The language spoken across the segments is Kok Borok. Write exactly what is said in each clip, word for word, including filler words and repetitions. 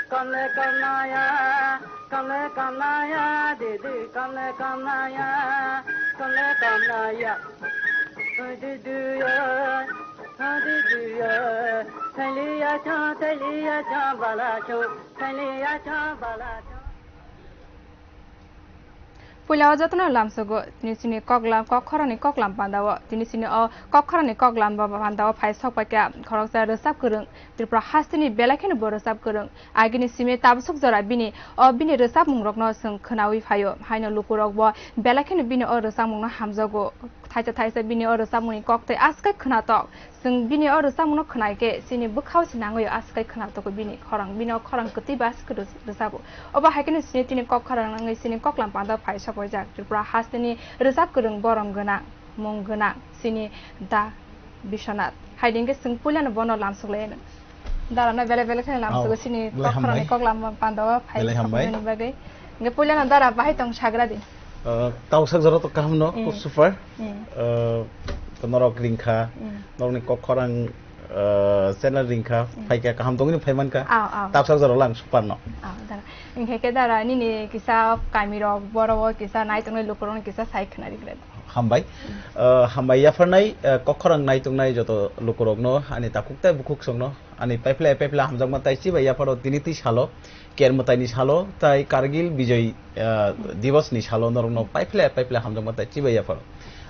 Kamle kamnaya, kamle kamnaya, didi kamle kamnaya, kamle kamnaya. Didi ya, didi ya, thaliya cha, thaliya cha, bala cha, thaliya cha, bala cha. Puila o jotono lamsogo, tini chini koklam, kok khorangni koklam pandao, tini chini o kok khorangni koklam ba pandao phai sok paikha khoroksa rwchap kwrwng, Tripura hasteni belai kheno bo rwchap kwrwng. Agini simi tabsuk jora bini o bini rwchapmung rokno chwng khwnawi phaio, haino lukurok bo belai kheno bini o rwchapmungno hamjago. Thaisa thaisa bini o rwchapmungni kok tei aswk khwnatok. Chwng bini o rwchapmungno khwnai khe chini bwkhao se nangwi aswk khwnatok bini khorang, bini o khorang kwtwi ba aswk rw-, rwchabo. Obo hai kheno chini tini kok khorang nangwi chini koklam panda phai sok paijak Tripura hasteni rwchap kwrwng borom gwnang, mung gwnang chini Da Biswanath. Hai din khe chwng puilano bono lamsok lai anw. Dara no belai belai kheno lamsogo chini belai kok khorang ni hambai. Koklam panda o phai sok paijani bagwi. Hingke puilano dara bahai tong sagra di. Ah, tau sak jora to kaham no, mm, super. Mm. Ah, to norok ringkha, mm, norokni kok khorang, ah, channel ringkha, mm, phaikha kaham tongwi phai mankha. Aw, aw. Tau sak jora lang super no. Aw, dara. Hingke ke dara nini kisa kami rok, boro o kisa nai tongnai lukurok no kisa sai khna ri kre. Hambai. Mm. Ah, hambai yapharnai, ah, kok khorang nai tongnai joto lukurok no ani takhuk tai bukhuk song no ani paiphle paiphle hamjakma tai chibai yapharo tini twi salo. Ker mwtaini salo tai Kargil Bijoy, ah, Divosni salo norokno paiphle paiphle hamjakma tai chibai yapharo.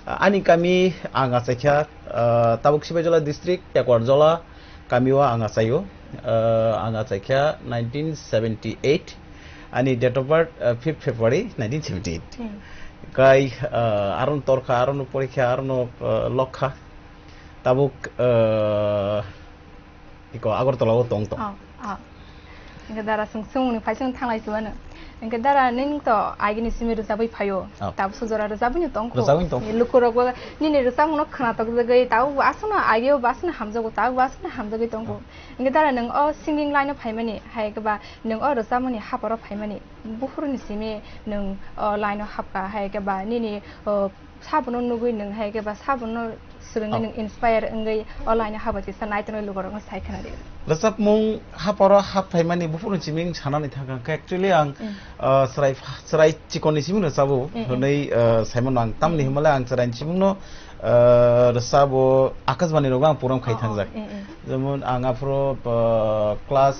Ah, ani kami ang achaikha, ah, tabuk Sibaijala district, Tekwarjala kamio ang achaio. Ah, ang achaikha nineteen seventy eight, ani date of birth, ah, fifth February nineteen seventy eight. Hmm. Kai, ah, aron torkha, aron porikha, aron, ah, lokha. Tabuk, ah, Iko Agartala o tong tong. Oh, oh. Hingke dara sung sung ni phai sung thanglai chuano. Hingke dara ning to agini simi rwchabwi phaio. Oh. Tabuk sujora rwchabwi no tongkho. Rwchabwi tongkho. Ni lukurok bo nini rwchapmung no khwnatok jagwi tabuk bo aswkno agio bo aswkno hamjago tabuk bo aswkno hamjagwi tongkho. Oh. Hingke dara nwng o singing line o phaimani hai khe ba nwng o rwchapmani haporo phaimani buphuru ni simi nwng o line o hapkha hai khe ba nini o Sabono nugwi nwng hai khe ba sabono swrwngwi nwng inspire wngwi o line o habo tisa naitonwi lukurokno sai khna di. Rwchapmung haporo hap phaimani buphuru simi wng sanani thangkha khe actually ang, mm, ah, chwrai pha-, chwrai chikonni simi rwchabo, mm, mm, hwnwi, ah, saimano ang tamni, mm, hwnmale ang chwraini simingno, ah, rwchabo Akashbani rogo ang program khai, oh, oh, thangjak. Mm, mm. Jemon ang aphuru, ah, class,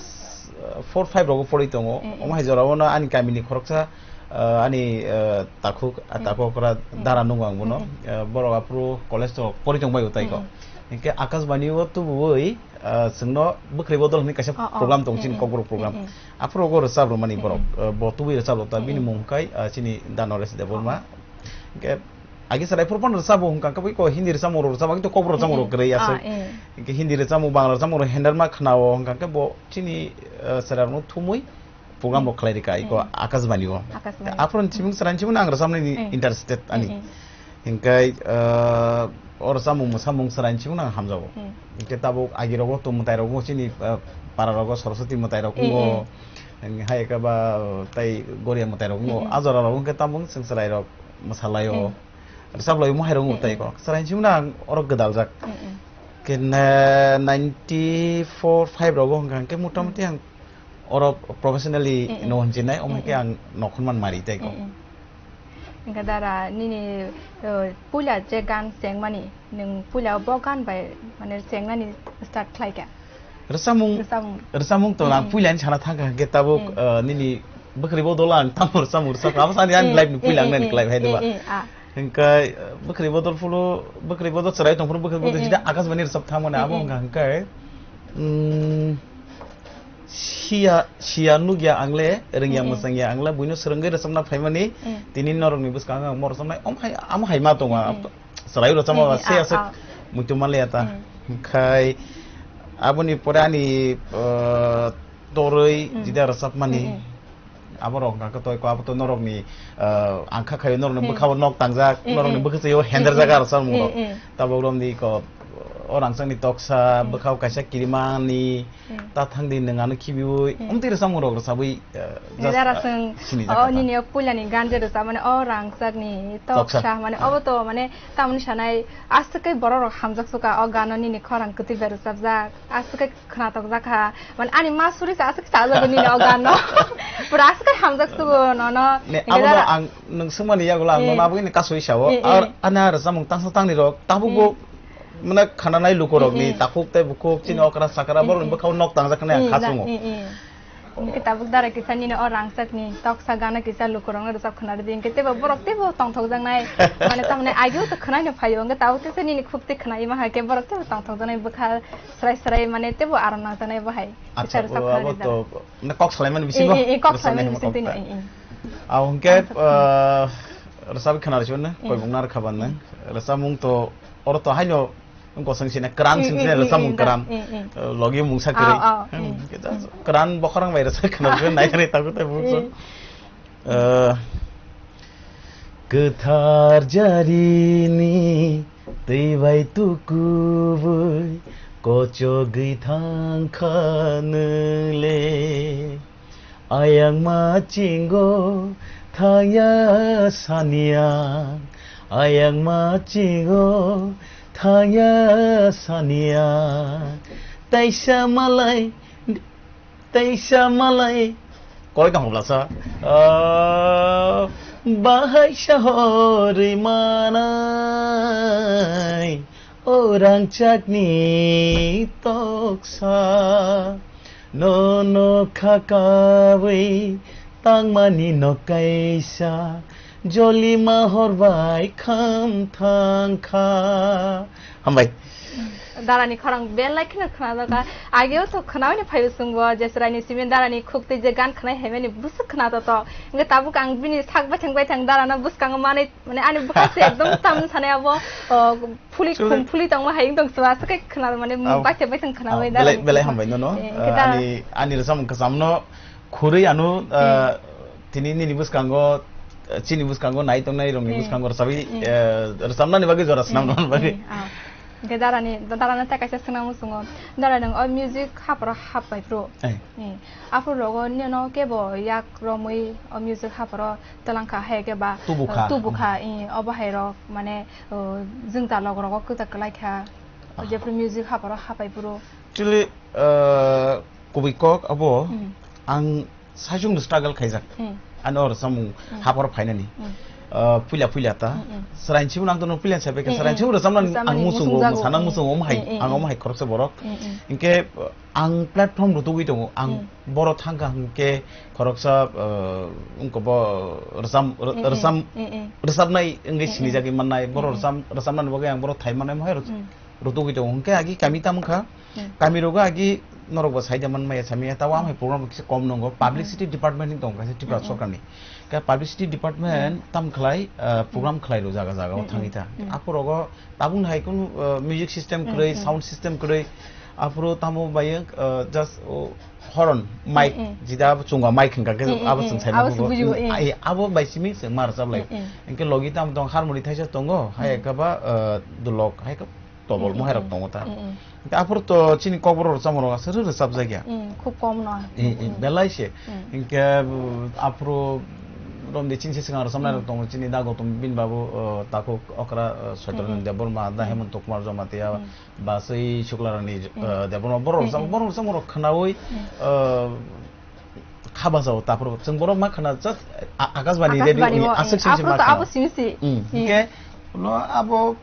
ah, four five rogo pori tongo. Mm, mm. Omo hai jorao no ani kamini khoroksa ah, ani, ah, takhuk, ah, mm, takhuk okra, mm, dara nungo ang bono. Mm, mm. Ah, borok aphuru college to pori tongbai o tai ko. Mm, mm. Hingke Akashbani o tubuwi, ah, chwngno bwkhwrwi bodol hwnwi kaisa, oh, oh, program tong chini, mm, mm, Kokborok program. Mm, mm. Aphuru ogo rwchap rwmani borok, mm, mm, ah, bo tubui rwchap rwta, mm, bini, mm, mung khe, ah, chini Dhanaraj Debbarma. Oh. Hingke agi chwrai phuru phano rwchabo hwnkha khe bai ko Hindi rwchapmung rok rwchap, agi to Kokborok rwchapmung rok, mm, mm, kwrwi aswk. Ah, mm. Hingke Hindi rwchapmung, Bangla rwchapmung rok henderma khna-o hwnkha khe bo chini, ah, chwrai rokno thumwi program rok khlai rika iko, mm, Akashbani o. Akashbani. Aphuru ni chimung chwrai ni chimung ang rwchapnai ni, mm, interested ani. Mm, mm. Hingkai, ah, o rwchapmung mwsamung chwrai ni chimung ang hamjago. Mm. Hingke tabuk agi rogo tong mwtai rogo chini, ah, para rogo Saraswati mwtai rok, mm, wngo. Mm. Hing hai khe ba, ah, tai Goria mwtai rok wngo. Mm, mm. A jora rogo hingke tabuk chwng chwrai rok mwsalaio. Mm. Rwchap lai mo hai rok wngo tai ko. Mm, mm. Chwrai ni chimung ang oro gwdaljak. Mm, mm. Khe na-, ninety four five rogo hingka hingke motamoti, mm, ang oro professionally, mm, mm, no hinjinai, omo, mm, hingke, mm, ang nokhorman mari tai ko. Mm, mm. Hingke dara nini, uh, puila je gan chengmani, nwng puila bo gan bai mane chengnani start khlai kha? Rwchapmung, rwchapmung. Rwchapmung to ang, mm, mm, puila ni sana thang kha hingke tabuk, mm, uh, nini bwkhwrwi bodol ang tamo rwchapmung rwchap kha. Abo sani ani, mm, life ni puila, mm, ang nani, mm, khlai phai, mm, duba. Mm, ah. Hingke, uh, bwkhwrwi bodol phuru, bwkhwrwi bodol chwrai tong phuru bwkhwrwi bodol, mm, mm, jida Akashbani rwchap thangmani abo, mm, mm, hingka hingke, mm, Siya, siya nukya ang le, rwngya, mm, mm, mwchangya ang le, buino swrwngwi rwchapna phaimani, mm, tini norokni bwskango ang mo rwchapnai, omo hai, amo hai ma tongo, mm, mm, chwrai rwchapma, mm, mm, se ah, aswk, ah, muitu manliya ta. Mm. Khai aboni pore ani, ah, torwi, mm, jida rwchapmani, mm, mm, aborok hwnkha khe toi ko, abo to norokni, ah, ang kha khayo norokni, mm, bwkhao nok tangjak, mm, norokni, mm, bwkhao henderjak, mm, mm, rwchapmung rok. Mm, mm. Tabok romdi ko, o rangchakni toksa, hmm, bwkhao kaisa kirimani, hmm, ta thangdi nwng ano khibiui, hmm, omtwi rwchapmung rok rwchabwi, eh, just, jara eh, chwng sinijak o kha ta. Nini o puilani gan je rwchapmani o rangchakni toksa, toksa, mane obo to mane tamoni sanai aswk khe borok rok hamjak suka o gano nini khorang kwtwi bai rwchapjak, aswk khe khwnatok jak kha, mane ani ma suri sa aswk khe chajago nini o gano. Pura aswk khe hamjak sugo nono. Ne, abo no ang nwng swngmani yagulo ang, eh, nono abo ini kasui sao. Eh, ar eh. Ani a rwchapmung tangsa tangni rok tabukbo, eh, mane khananai luku rokni, eh, eh, takhuk tei bukhuk chini, eh, okra sakra, eh, borokni, eh, bwkhao nok tangjak khe nai ang, eh, kha chwngo. Eh, eh. Hingke tabuk dara kisa nini o rangchakni toksa gana kisa lukurokno rwchap khwnaridi, hingke teibo borok teibo tongthokjaknai, mane tamni ageo to khwnaino phaio, hingke tabuk teisa nini khuk twi khwnai ma hai khe borok teibo tongthokjaknai bwkha srai srai, mane teibo aram nangjaknai bo hai. Acha, kisa rwchap o, abo khwnaridi to, dara. Na kok salaimani bisingo? Eh, eh, eh, kok rwchapnai salaimani himo bising kok twi ta. Eh, eh. Abo hingke, eh, rwchap khwnarisi hwnno, eh, koi bung nar khaban nang. Rwchapmung to, oro to haino Wng kosong sina kran, mm, sing sina, mm, rwchapmung, mm, kran. Mm, mm. Eh, logi mungsa kwrwi. Aw, aw, hmm, mm, kita, mm, kran bokhorang bai rwchap khwna, mm, nai nai tabu tabu, mm, so. Eh, kwthar jarini twi bai tukubui kochogwi thang kha nwle. Ayang machingo thangya saniya, ayang machingo thangya saniya, taisa malai, taisa malai, koi tong blasa, ah, bahai sahori manai, o rangchakni toksa. Nono kha kawi tangmani nok kaisa, jolima hor bai kham thang kha. Hambai. Darani khorang belai kheno khwnajak kha. Ageo to khwnawi phaibo chwngbo, Jeswraini simi darani khuk twi je gan khwnai haimani bwswk khwnato to. Hingke tabuk ang bini sak baithang baithang darano bwskango manwi, mane ani bwkha se ekdom tam sanai abo, o, Phuli, chwng khum phuli tongma hai wng tong swa, aswk khe khwna mane, ah, baithang baithang khwna, ah, bai da belai, belai hambai nono. Eh, ah, khe da ani, ani rwchapmung kwchamno khurui ano, ah, hmm, tini nini bwskango, ah, chini bwskango nai tongnai rokni, hmm, bwskango rwchapwi, hmm, eh, rwchapnani bagwi jora, hmm, swnamnani bagwi. Hmm, ah. Hingke darani, darano tei kaisa swnam muchungo. Dara nwng o music haporo hap bai phuru. Eh. Hmm. Aphuru rogo nino kebo yak romwi o music haporo twlang kha, hai khe ba, tubu kha, eh, tubu kha, hmm, eh, obo hai rok mane, oh, jwngjalok rogo kwchak kwlai kha, ah, jephru music haporo hapai phuru. Actually, ah, kubui kok abo, hmm, ang saichung no struggle khaijak. Hmm. Ani o rwchapmung, hmm, haporo phainani. Hmm. Ah, puila puila ta. Hmm, hmm. Srainchibo nang tono puila sabai kha, hmm, hmm, srainchibo rwchapnani rwchapnani ang muchungo, muchungjago, sana, hmm, muchungo omo hai, hmm, hmm, ang omo hai khoroksa borok. Hmm, hmm. Hinkhe, Ang platform rutugwi tongo, ang, hmm, boro thangkha hwnkhe khoroksa, eh, wngkha bo rwcham-, rw-, hmm, hmm, rwcham-, hmm, hmm, rwchapnai wngwi, hmm, hmm, sinijagwi mannai, boro, hmm, hmm, rwcham-, rwchapnani bagwi ang boro thai mannai mohai rw-, hmm, rutugwi tongo. Hwnkhe agi kami tamo kha, hmm, kami rogo agi norok bo saida manmaya samya, tabo, hmm, amhai program kisa kom nongo, hmm, publicity department ni tongo kaisa Tripura, hmm, hmm, sorkarni. Khe publicity department, hmm, tam khlai, eh, hmm, program khlai rw jaga jaga o, hmm, thangwi, hmm, ta. Hmm. Aphuru rogo tabukni hai kunu, eh, music system, hmm, kwrwi, hmm, sound system kwrwi, aphuru tamo bai, eh, just, oh, horn, mic, hmm, hmm, jida abo chunga mic hwnkha khe, hmm, hmm, abo, hmm, chwng sai abo mano se bo. Bujibo, hmm. Ai, abo bai simi chwng ma rwchap lai. Hmm, hmm. Hinkhe logi tamo tong harmony thaisa tongo, hai, hmm, ekha ba, eh, dulok, hai khe tobol, hmm, mohai rok, hmm, tongo ta. Hmm, hmm. Hinkhe aphuru to chini kokborok rwchapmung rok aswk rwchap jak ya. Hmm, khub kom no. Hmm, hmm, hmm. Belai se. Hmm. Hinkhe, uh, aphuru romdi chini se swkang rwchapnai rok, hmm, tongo, chini da Gautam bini babu, uh, takhuk okra, uh, Soitrangani, hmm, hmm, Debbarma, da, hmm, Hemanta Kumar Jamatia, hmm. Baswi Suklarani, hmm, eh, Debbarma, borok, hmm, rwchap-, hmm, borok rwchapmung rok khwnaui, hmm, eh, kha bachao, taphuru chwng borok ma khwna just a-, Akashbani radio Akashbani ni o, aswk eh, simi se aphuru ma to khwna. Abo simi se. Hmm. Hmm. Hinkhe, no, abo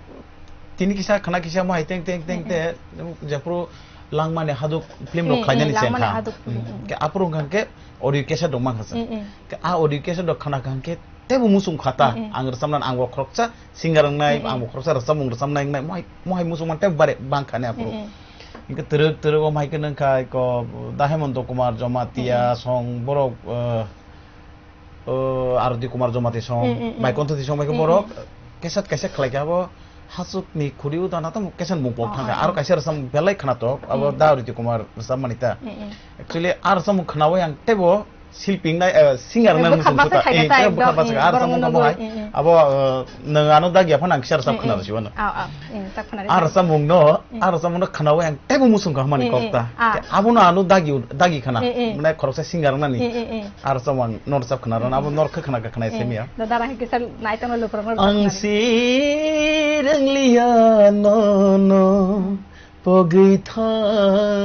tini kisa khwna kisa mo hai teng teng teng, hmm, te, hmm, jephuru Langmani Haduk film rok, hmm, khlainani, hmm, se Langmani kha. Haduk film, hmm. Hinkhe aphuru wngkha hinkhe audio cassette rok mankha chwng. Hmm, hmm. Hinkhe a audio cassette rok khwna kha hinkhe teibo muchung kha ta, mm, mm, ang rwchapnani, ang bo khoroksa singer wngnai, mm, mm, ang bo khoroksa rwchapmung rwchapnai wngnai, mohai, mohai muchung mantei bare bang kha ni aphuru. Mm, mm. Hinkhe twrwk, twrwk o mohai khe nung kha eko Da Hemanta Kumar Jamatia, mm, mm, song borok, eh, eh, Arati Kumar Jamatia song, mm, mm, mm, Baikonto Tisong bai khe, mm, borok, mm, cassette kaisa khlai kha abo, Hachukni khuri o dana tamo kaisa bung pok thangkha. Oh, oh, aro oh. Kaisa rwchapmung belai khwnatok, abo, mm, Da Arati Kumar rwchapmani ta. Mm, mm. Actually, a rwchapmung khwnaui ang teibo Silping nai, eh, singer nang bwkha musung basa suta. Khaina Eh, ta eh, bwkha ekdom, basa eh, ar borok samung no kamo hai. Nui, eh, eh. Abo, eh, nang ano dagi aphano ang kisar sab Eh, khna eh. Rwsibo no. Ah, ah, eh, tak khna rwsibo. Ar samung no, Hmm. ar samung no khna wai ang tebo musung kha mani Eh, kok eh. ta. Ah. Abo no ano dagi, dagi khna. Eh, eh. Mane khoroksa singer nani. Eh, eh, eh. Ar samung nor sab khna rwna, abo nor kha khna kha khna Eh, eh. Semia. Da dara hai kisar nai tang lo lukurok no Ang khna rwsibo. Sireng liya no no. Pogwi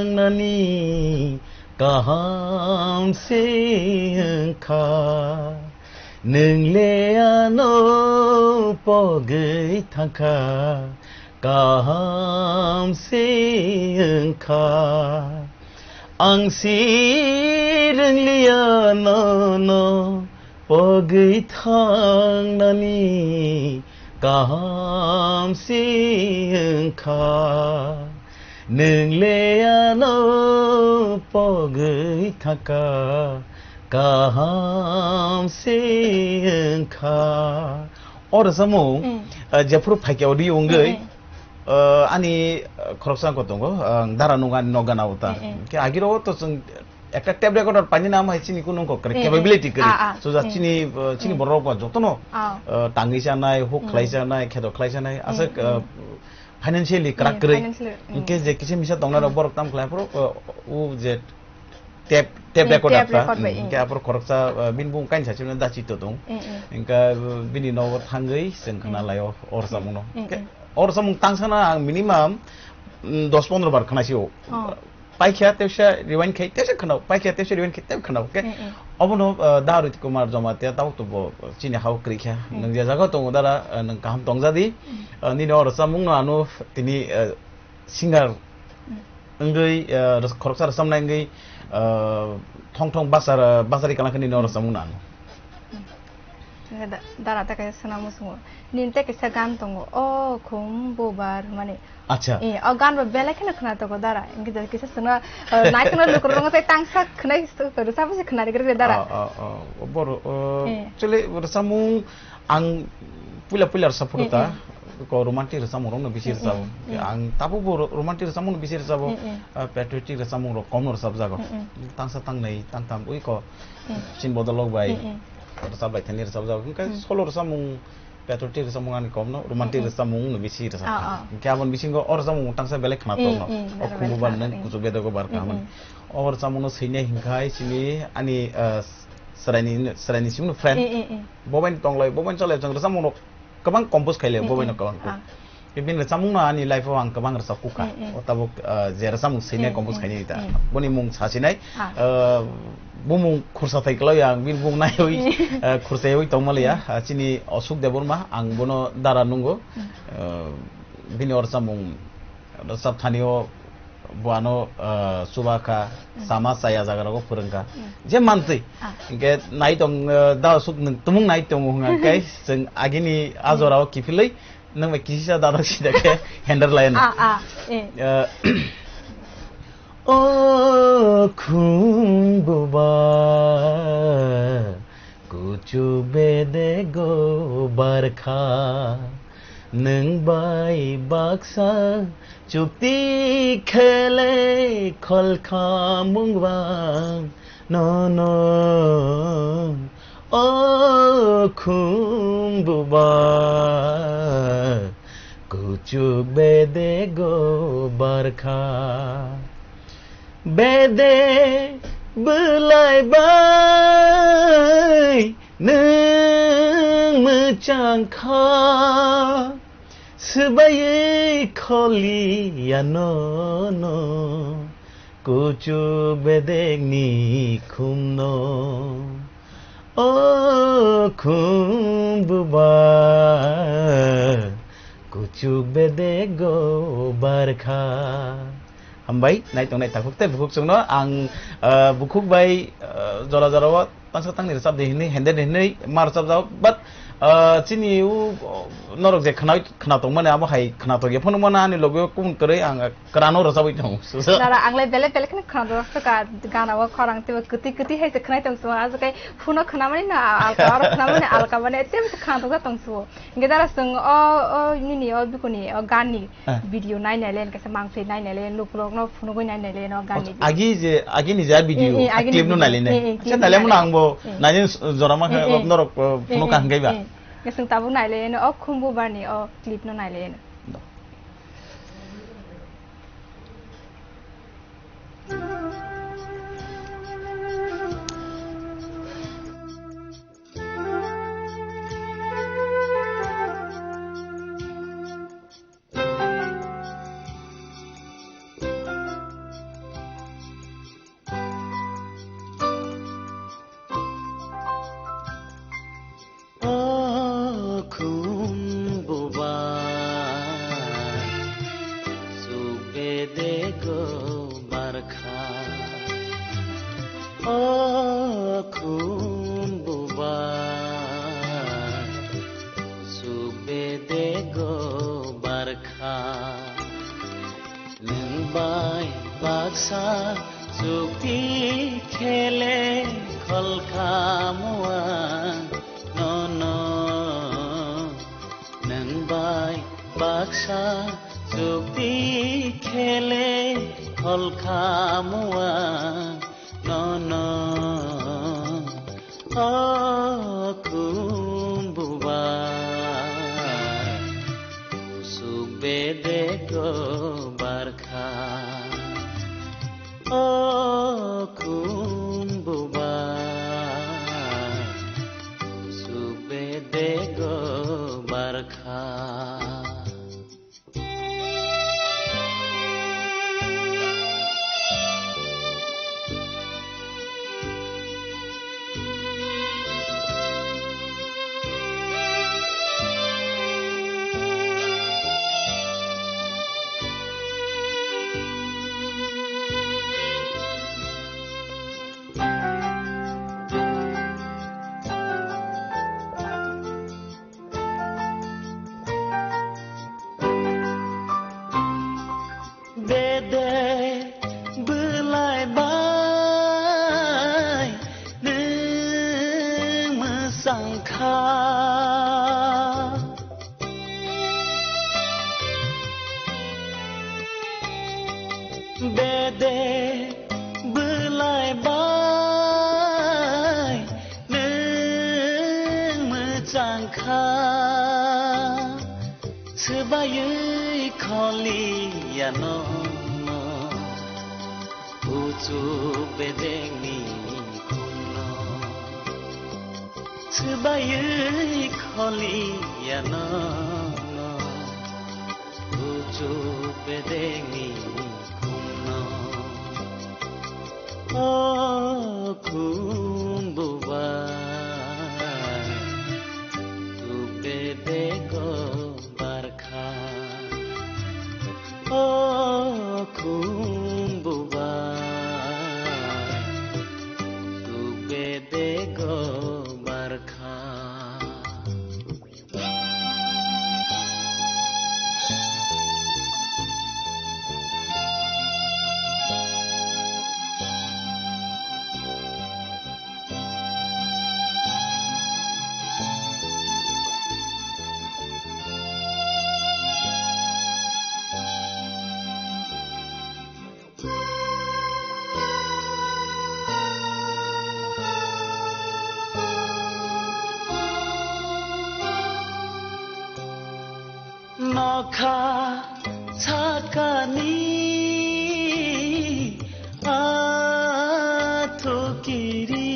thangnani kaham se wngkha. Nwng le ano pogwi thangkha, kaham se wngkha. Ang sireng liya no no pogwi thangnani kaham se wngkha. Nwng le ano pogwi thangkha, kaham se wngkha. O rwchapmung, Mm. eh, jephuru phaikhe audio wngwi, Mm, mm. eh, ani, eh, khoroksa wngkha tongo, ang dara nung ani nok gana o ta. Mm, mm. Khe agiro to chwng ekta tape recorder painani amo hai chini kunu wngkha kwrwi, Mm, mm. capability kwrwi. Ah, ah. Suja Mm. chini, eh, chini Mm. borok ba jotono, Ah. eh, tangwi chanai, huk Mm. khlai chanai, kheto khlai chanai, Mm, aswk, mm. eh, financially kwrak Eh, kwrwi. Financially, mm. Hinkhe je kisa misa tongnai rok Mm. borok tam khlai phuru, eh, o je tape, tape Eh, recorder tape ta, record bai, mm, eh. Hinkhe aphuru khoroksa, eh, bini bung kainwi sachimani dachi to tong. Eh, eh. Hinkhe, eh, bini nogo thangwi chwng khna Mm. lai o, o rwchapmung no. Mm, Hinkhe mm. O rwchapmung tangsana ang minimum, mm, dos pondro bar khna si o. Oh. Paikha tesa rewind khai tesa khna o, paikha tesa rewind khai tesa khna o. Hinkhe Mm, mm. Obono, eh, Da Rwit Kumar Jamatia tabuk to bo chini hao kwrwi kha. Mm. Nwng je jaga tongo dara, eh, nwng kaham tongjadi. Mm. Eh, nini o rwchapmung no ano tini, eh, singer Mm. wngwi, eh, rwch-, khoroksa rwchapnai wngwi, eh, thong thong basar, basari kwlangkha nini o Mm. rwchapmung no ano. Mm. Nge da-, dara ta kaisa swnam musungo. Nini tei kaisa gan tongo, "O khum bubar," hwnmani. Acha. Eh, o gan bo belai kheno khna tongo dara. Engke da kisa swnam, eh, nai khna lukurok tei tangsa khwnai rwchapmung se khna rwgwlak dara. Ah, ah, ah. Boro, eh, Eh. Actually, rwchapmung ang puila puila rwchap phuru Eh, ta, eh. Ko romantic rwchapmung rokno bisi Eh, rwchabo. eh, eh. Ang tabukbo ro-, romantic rwchapmung no bisi rwchabo. Eh, eh. Ah, patriotic rwchapmung rok komno rwchapjago. Eh, eh. Tangsa tangnai, tangtham, ui ko Eh. Chin Bodolok bai Eh, eh. rwchap lai thani rwchapjago. Hinkhe Hmm. solo rwchapmung, patriotic rwchapmung ani komno, romantic Hmm, hmm. rwchapmung no bisi rwchap Ah, kha. ah. Hinkhe aboni bisingo o rwchapmung tangsa belai khna Eh, tongno. eh, O belai khumbu khna bar nang tong. Kuchuk bedego bar kha Hmm, hwnmani. Hmm. O rwchapmung no swinai hinkhe chini ani, ah, Chwraini, chwraini simi friend. Eh, eh, eh. Bo bai tonglai, bo bai chalai, chwng rwchapmung rok kwbang compose khailai, eh, bo bai no eh, kwbang. Ah. Bini rwchapmung no ani life o ang kwbang rwchap kukha. Eh, eh. O tabuk, ah, je rwchapmung swinai eh, compose eh, khainai ta. Eh. Boni mung sasinai, ah, ah, bumung khursa thai kwlai ang, bini bumung naiwi, eh, ah, khursa yawi tongmaliya. Hmm. Ah, chini Osuk Debbarma, ang bono dara nungo. Hmm. Ah, bini o rwchapmung rwchap thani o bo ano, ah, chuba kha, hmm, sama chaya jaga rogo phwrwng kha. Hmm. Je mantwi. Ah. Hinkhe nai tong, ah, da suk nwng tumung nai tongo hwnga khe chwng agini a jora o kiphilwi nwng bai kisisa dada sida khe handle lai no. Ah, ah, eh. Ah, o khum buba. Kuchuk bedego barkha, nwng bai baksa chukti khele kholkha mungwang nono. O khum buba, kuchuk bedego barkha. Bede bwlai bai nwng mwchang kha, swbaiwi kholi yano no, kuchuk bedekni khumno. O khum buba, kuchuk bedego barkha. Hambai, naitongnai takhuk tei bukhuk chwngno ang, ah, bukhuk bai, ah, jora jora o tangsa tangni rwchap di hinwi, hende di hinwi ma rwchapjak, but, ah, chini u, norok je khna, khna tongmani abo hai khna tongya phano mano ani loge o kubun kwrwi ang kwrano rwchapwi tongo. Dara, ang lai belai belai kheno khna tongjakha, gana o khorang teibo kwtwi kwtwi hai se khwnai tong sugo, aswk kai phuno khwnamani na alka, oro khwnamani alka, mane teibo se khna tongjak tong sugo. Hingke dara chwng o, o nini o bikuni o ganni Eh. video nai nai len, kaisa mangphi nai nai len, lukurokno phunugwi nai nai len o ganni. Agi je, agini je video, Eh, eh, a agini clip no video. nai len. Eh, eh, clip Acha nai len no nai len. ang bo Eh. nai len jora ma khe Eh, eh. norok, eh, Eh, phunuk eh, kha hingke ba. Eh. Hingke chwng tabuk nai len o Khumbubar ni o clip no nai len. O Khumbubar, chuk bedego barkha. O Khumbubar, chuk bedego barkha. Nwng bai baksa chukti khe le khol kha muang nono. Nwng bai baksa chukti khe le khol kha muang nono. O Khumbubar, kusuk bedego barkha. O Khumbubar, kusuk bedego barkha. Bede bwlai bai nwng mwsang kha. Bede bwlai bai nwng mwchang kha, swbaiwi kholi ya nono, uchuk bedengni khumno. Swbaiwi kholi ya nono, uchuk bedengni khumno. O Khumbubar, uchuk bedego barkha. O Khumbubar, uchuk bedego barkha. Nokha sakani athukiri.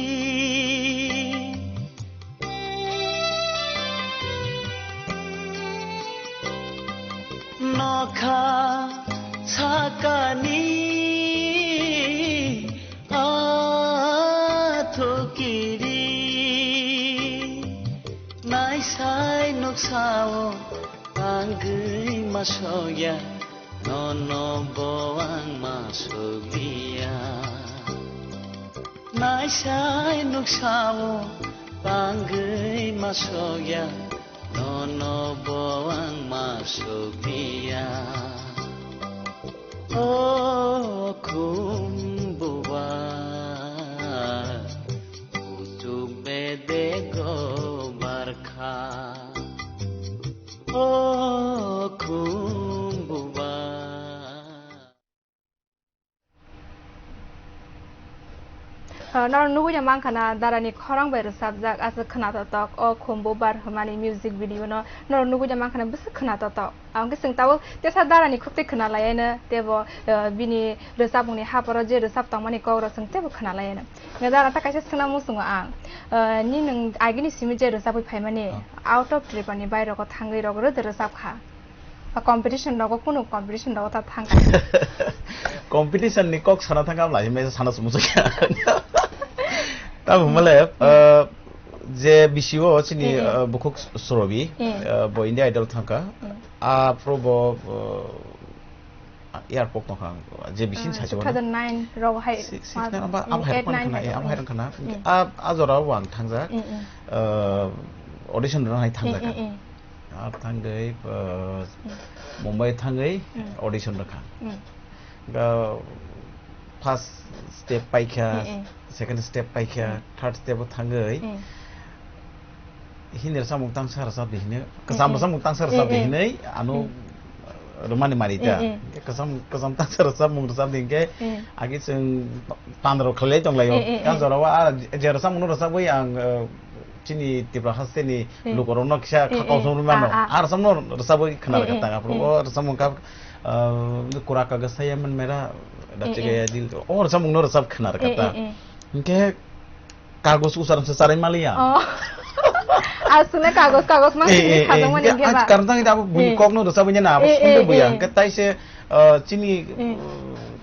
Nokha sakani athukiri. Naisai nuksao tangwi masokya, nono bo ang masokliya. Naisai nuksao tangwi masokya, nono bo ang masokliya. O Khumbubar, uchuk bedego barkha. Ah, norok nugui ya mankha na dara ni khorang bai rwchapjak aswk khwnatok tok o khum bubar hwnmani music video no norok nugui ya mankha na bwswk khwnatok tok. Ang khe chwng tabuk tesa dara ni khuk twi khwna lai no tebo, ah, bini rwchapmung ni haporo je rwchap tongmani kok rok chwng tebo khwna lai no. Nge dara ta kaisa swngna muchungo ang. Ah, ni nwng agini simi je rwchapwi phaimani Ah. out of Tripura ni bairok o thangwi rok rwda rwchap kha. Ba competition rogo, kunu competition rogo ta thang kha. Competition ni kok sana thang kha, amlai mesa sana sumu sakya. Tamo male, eh, je bisi o chini, Eh, eh. eh, bukhuk Surobi, Eh. eh, bo India Idol thang kha. Eh. A pro bo, eh, airport tong kha, je bisi Ah, sa two thousand nine rogo hai six, six ma-, nine aba, aba mm, hai eight, rok nine khana, hai eh, rok, aba hai mm. rok khana. Mm. A, a jora o ang thang jak. Mm, mm. Eh, audition rwna hai thang Mm, jak mm, ang. mm. Ar thangwi, uh, Mm. Mumbai thangwi Mm. audition rwkha. Mm. Ga first step paikha, Mm, mm. second step paikha, Mm. third step o thangwi Mm. Hindi rwchapmung tangsa rwchap di hinwi, Mm, kwcham mm. rwchapmung tangsa rwchap di Mm, mm. hinwi ano Mm. rwmani mari ta. Mm, mm. Kwcham, kwcham tangsa rwchapmung rwchap di hinkhe Mm. agi chwng tandro khlai tonglaio. Mm, mm, Tang mm. jorao a je rwchapmung no rwchapwi ang, uh, chini Tripura hasteni Hmm. lukurokno kisa Hmm, kha hmm. Kausong rwmano. Ah, ah. Ar samno rwchapwi khna Hmm, rwkha hmm, ta, aphuru hmm. O rwchapmung kha, ah, kura kaga saya man mera, da Hmm, chigaya hmm. Dil. O rwchapmungno rwchap khna rwkha Hmm, ta. Hmm, hmm. Hinkhe kagos ucharon se charai maliya. Oh. Aswkno kagos, kagos ma Eh, simi eh, eh. Khajak mani Hinkhe hinkhe ba. Aj karjang ida abo buni Hmm. Kokno rwchapwi na abo Eh, sungde eh, buya. Eh. Hinkhe taise, ah, chini, Hmm.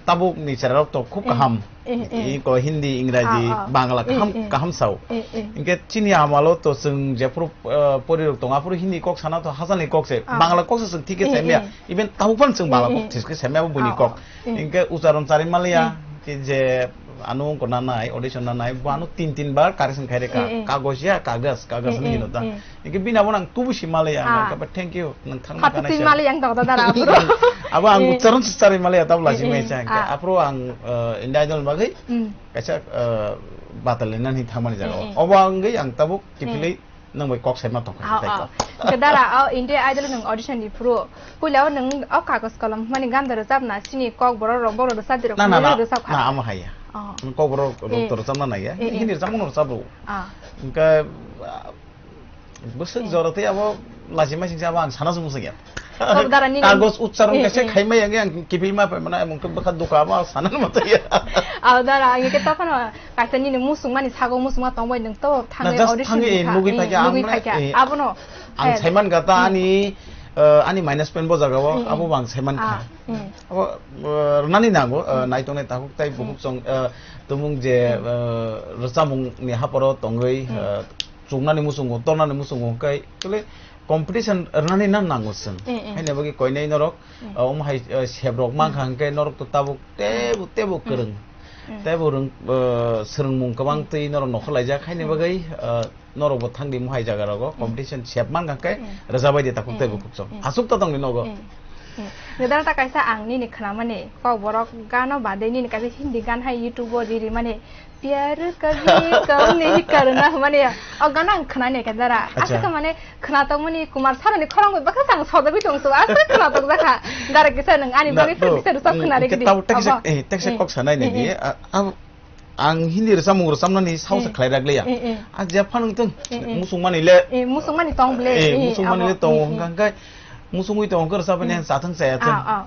Tabuk ni cherarok to khub Hmm. Kaham. Eh, eh. Iko Hindi, Ingraji, Ah, ah. Bangla, Eh, kaham, eh. Kaham sao. Eh, eh. Hinkhe chini amalo to chwng jephuru, eh, porirok tongo, aphuru Hindi kok sana to hachal ni kok se, Ah. Bangla kok se chwng thik khe Eh, saimaya. eh. Even tabuk phano chwng Bangla Eh, kok eh. Thik khe saimaya abo buini Ah, kok. Ah. Eh. Hinkhe ucharon charimaliya, Eh. Khe je ano wngkor nanai, audition nanai, bo ano tin tin bar correction khai rwkha. Eh, eh. Kagos ya, kagas, kagas Eh, hwnwi eh, hino ta. Eh. Hinkhe bini abo nang tubu si malai ang, Ah. Khe ba thank you, nang thangma Khati kana tin se. Malai ang tong ta dara aphuru. Abo ang Eh, eh. Ucharon se charimaliya tabuk Eh, lachi eh. Mai chang khe. Ah. Aphuru ang, eh, India Idol bagwi Hmm. Kaisa, eh, batal ni nani thangmani jaga o. Eh, eh. Obo wngwi ang tabuk Eh. Kiphilwi nang bai kok saima tong kha Ao, tei ao. Kok. Ke dara, ao India Idol nung audition di phuru. Puila o nung o kagos kolom mani gan da rwchap na sini kok borok rok borok rwchap di rok Na, na, na, rwchap kha. Na, amo haya. Oh. Kok borok rok Eh. To rwchap na nai ya. Eh, eh. Hindi rwchap mano rwchap rw. Ah. Hingke, ah, bwswk Eh. Jora tei abo lachi masing se abo ang sana sung sung ya. Kok dara nini Kagos ucharon Eh, kaisa eh. Khaima yang yang kiphilma pai mana emang ke bwkha duka abo sana ma tei ya. Ao dara, ang ke ta phano Kaisa nini musungmani sago musungma tongbai nwng to Na, thangwi just audition thangwi di kha. Nugwi Eh, phaikha, nugwi ang phaikha. Eh, Abono ang fail. Saiman kha ta Hmm. Ani, eh, ani minus point bo jaga o, Hmm. Abo bo ang saiman kha. Ah, hmm. Abo, eh, rwnani nango, eh, Hmm. Naitongnai takhuk tai Hmm. Bukhuk chong, eh, tumung je, Hmm. Eh, rwchapmung ni haporo tongwi, Hmm. Eh, chuknani muchungo, tornani muchungo hwnkhe, actually competition rwnani nan nango chwng. Hmm, hmm. Haini bagwi koinai norok Hmm. Ah, omo hai, ah, sebrok mankha Hmm. Hwnkhe norok to tabuk tebo, tebo Hmm. Kwrwng. Hmm. Tebo rwng, ah, swrwngmung kwbang Hmm. Twi norok nokhor laijak. Haini Hmm. Bagwi, ah, norok bo thangdi mohai jaga rogo Hmm. Competition sep mankha hwnkhe Hmm. Rwjabai de takhuk Hmm. Tebo khukchok. Hmm. Aswk to tongdi nogo. Hmm. Hmm. Nidal ta kaisa ang nini khwnamani kok borok gano bade nini kaisa Hindi gan hai YouTube o riri mani Pyar kabhi kam nahi karna, mane, o gana ang khwnani khe dara. Acha. Aswk mane khwnatok mani Kumar Sanu ni khorang bai baksa ang sojagwi tong su, aswk khwnatok jakha. Dara kisa nang ani Na, bagwi to, kisa rwchap mm, khwnari hingke gidi. Tabuk tekse, Abo. Eh, tekse Eh, kok sanai eh, nai di. Eh. A, a, ang Hindi rwchapmung rwchapnani saosa Eh. Khlai rak liya. Eh, eh. A, jephang tong Eh, eh. Musung mani le. Eh, musung mani tong ble. Eh, eh, musung mani abo. Le tong Eh, eh. Hwnkha hwnkhe musungwi tong hwnkhe rwchapmani Hmm. Sathang saya thang. Ah, ah.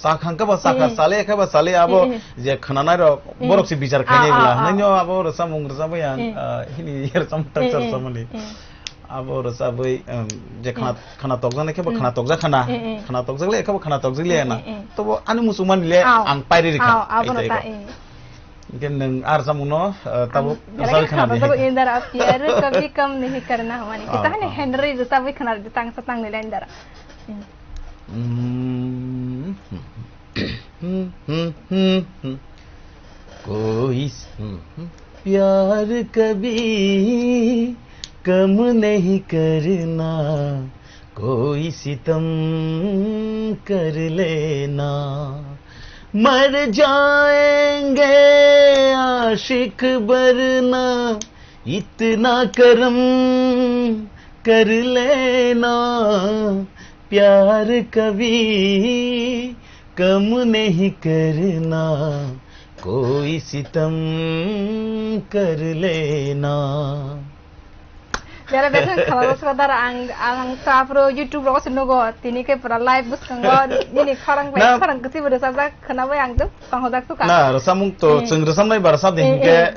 Sakhang khe ba sakha, Eh, eh. Chale khe ba chale abo Eh, eh. Je khwnanai rok, Eh, eh. Borok se bichar khainai Ah, bwla. Ah, ah. Hwnwi ah. Abo rwchapmung rwchapwi ang, Eh. Ah, hini rwchapmung Eh, taksa eh. Rwchapmani. Eh. Abo rwchapwi, um, je khwna-, Eh. Khwna tokjaknai khe bo Eh. Khwna tokjak khana. Eh, eh. Khwna tokjak le khe bo khwna tokjak le Eh, na. Eh, eh. Tobo ani musungmani le Ah. Ang pairi rikha. Ah, abo no ta, eh. Hingke nwng ar rwchapmung no, uh, tabuk Ang rwchapwi khana rwchapmung di. Indara pyar kabhi kam nahi karna hwnmani. Ah, kita hani ah. Henry rwchapwi khana di tangsa tangni le indara. Hmm. Hmm, hmm, hmm, hmm, hmm. Koi s-, hmm, hmm. Pyar kabhi kam nahi karna, koi sitam kar lena. Mar jayenge aashik, barna itna karam kar lena. Pyar kabhi kam nahi karna, कोई सितम कर लेना। Bera bera khana bosra dara ang ang ta pro YouTube rogo se nugo tini ke pura live bwskango nini khorang bai Na- khorang kwtwi bo rwchapjak khana bai ang to tonghodak suka. Na rwchapmung to Eh. Chwng rwchapnai ba rwchap de Eh, hinkhe eh.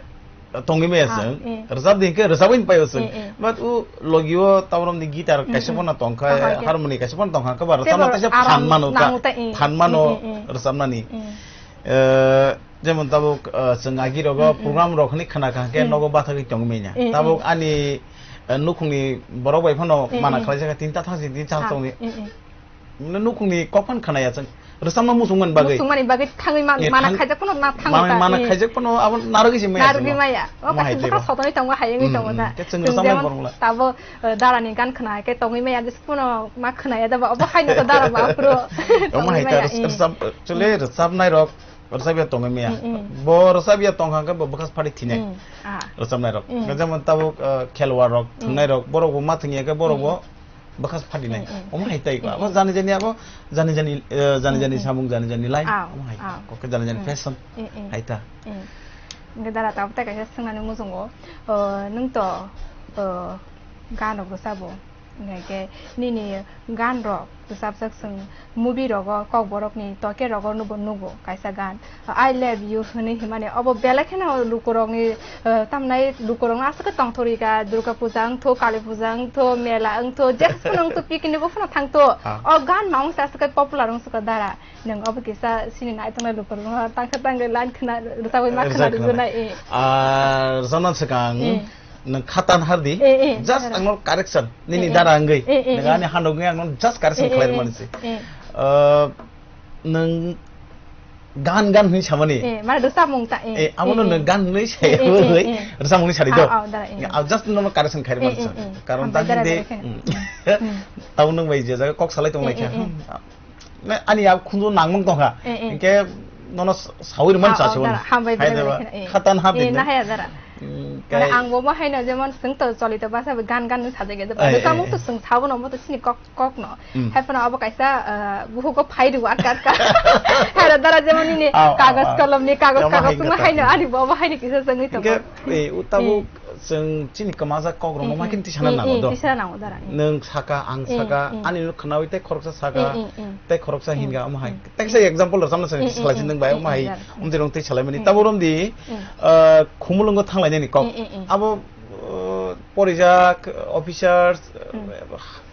Tongwi maya Ah, chwng. Eh. Rwchap de hinkhe rwchapwi paio chwng. Eh, eh. But u logi o tabrom ni guitar Mm, kaisa mm. Phano tongkha, Tongkha, harmony kaisa phano tongkha, khe ba rwchapna aram taisa phan mano ta, nango ta, eh. Phan mano Eh, eh, eh. Rwchapnani. Eh, eh. Eh, jemon tabuk, eh, chwng agi rogo Mm, mm. Program rok hwnwi khna kha khe Mm. Nogo bathagwi tongwi manya. Mm, mm. Tabuk ani, eh, nukhungni borok bai phano Mm, mana mm. Khlaijak kha tinta thangsi tinta Ah, thangsi. Mm, mm. Mane nukhungni kok phano khna ya chwng. Rwchapma muchungmani bagwi. Muchungmani bagwi thangwi man-, Eh, mana thang-, khaijak phano na thangwi mana, ta, mana eh. Khaijak phano abo narwgwi se maya Narwgwi chwngno. Maya. O kaisa Narwgwi bwkha maya. Sotoni tongma hayungwi Mm, tongo mm. Da. Khe chwng Chwng rwchapnai jemon borok la. Tabo, eh, darani gan khna khe tongwi maya, jis phano ma khna ya da ba, obo haino to dara ba, aphuru Omo tongwi hai ta maya, rwch-, eh. Rwchap-, actually Mm. Rwchapnai rok Rwchapya tongwi maya. Mm, mm. Bo rwchapya tongkha hwnkhe bo bwkha phari thinai. Mm, ah. Rwchapnai rok. Mm. Jemon tabuk, uh, khelwar rok, Mm. Thwngnai rok, borok bo ma thwngya khe borok bo Mm. Bwkha phari nai. Mm, mm. Omo hai tai ko. Mm, Abo mm. Jani jani abo, jani jani, uh, jani Mm, jani mm. Samung, jani jani lai. Ah, omo hai. Ah. Ko khe jani jani Mm. Fashion. Mm, mm. Hai ta. Mm. Hwnkhe dara tabuk tai kaisa swngnani muchungo. Uh, nwng to, uh, gan rok rwchabo. Hwnkhe nini gan rok rwchapjak chwng movie rogo kokborokni toke rogo nubo nugo kaisa gan, "I love you" hwnwi himani obo belai kheno lukurokni, eh, tamnai lukurokno aswk tongthorwi ka, Durga puja wngtho, Kali puja wngtho, mela wngtho, jesphano wngtho, picnic o phano thangtho. Ah. O gan mangsa aswk popular wngsuka dara. Nwng obo kisa sini naitongnai lukurokno tangsa tangwi line khna rwchapwi ma khna Rwchap khna. Rwgwnai, eh. Ah, rwchapna swkang. Eh. Nwng khatan hardi, Eh, eh, just dara. Ang no correction, nini Eh, eh. Dara wngwi. Eh, eh, Nwng eh. Ani handok wngwi ang no just correction Eh, eh, khlai eh. Mani se. Eh. Uh, nwng gan gan hwnwi samani. Eh, mane rwchapmung ta, eh. Eh, amo no Eh, nwng eh. Gan hwnwi Eh, eh, saya eh, bai, eh. Rwchapmung ni sari do. Ah, ah, dara, eh. Ang just nwng no correction khlai Eh, mani eh, se. Eh. Karon Hambai tang dara, de, dara, eh. Hmm. Hmm. Tamo nwng bai je jaga kok salai tong lai Eh, kha. Eh, eh. Hmm. Na, ani ya khunju nangmung tongkha. Eh, eh. Hingke nono s-, sawi rwmani Ah, chasi oh, wani. Dara, hambai, Hai dara, deba, dara, eh. Khatan ha Eh, din. Na haya dara. Hmm, Mane kai- ang bo bo haino jemon swng to choli to basa gan gan ni sajai ge. Eh, eh, Kamu to eh. Swng sabo no mo to sini kok, kok no. Hmm. Hai phano abo kaisa, ah, buhu ko phai rw atka atka. Hai ra dara jemon ni Ah, ah, kagos ah. Kolom ni kagos Yama kagos hai ma kata. Haino ani bo bo haino kisa swngwi to. Hingke, eh, utabo Hmm. Chwng chini kwmajak kok rokno Mm, ma khe mm. Tisa Mm, nang mm, do. Tisa nango dara, mm. Nwng saka, ang Mm, saka, mm. Ani no khnawi tei khoroksa saka, Mm, mm, mm. Tei khoroksa Mm, hinga omo hai. Mm. Tei kisa example rok samna Mm, mm, salai mm. Sinong bai Mm, omo mm, hai. Dara, mm. Umjai rong tei salai mani. Mm. Tabo romdi, Mm. Ah, Khumulwngo thanglai nani kok. Mm, mm, mm. Abo, ah, porijak, officers, Mm.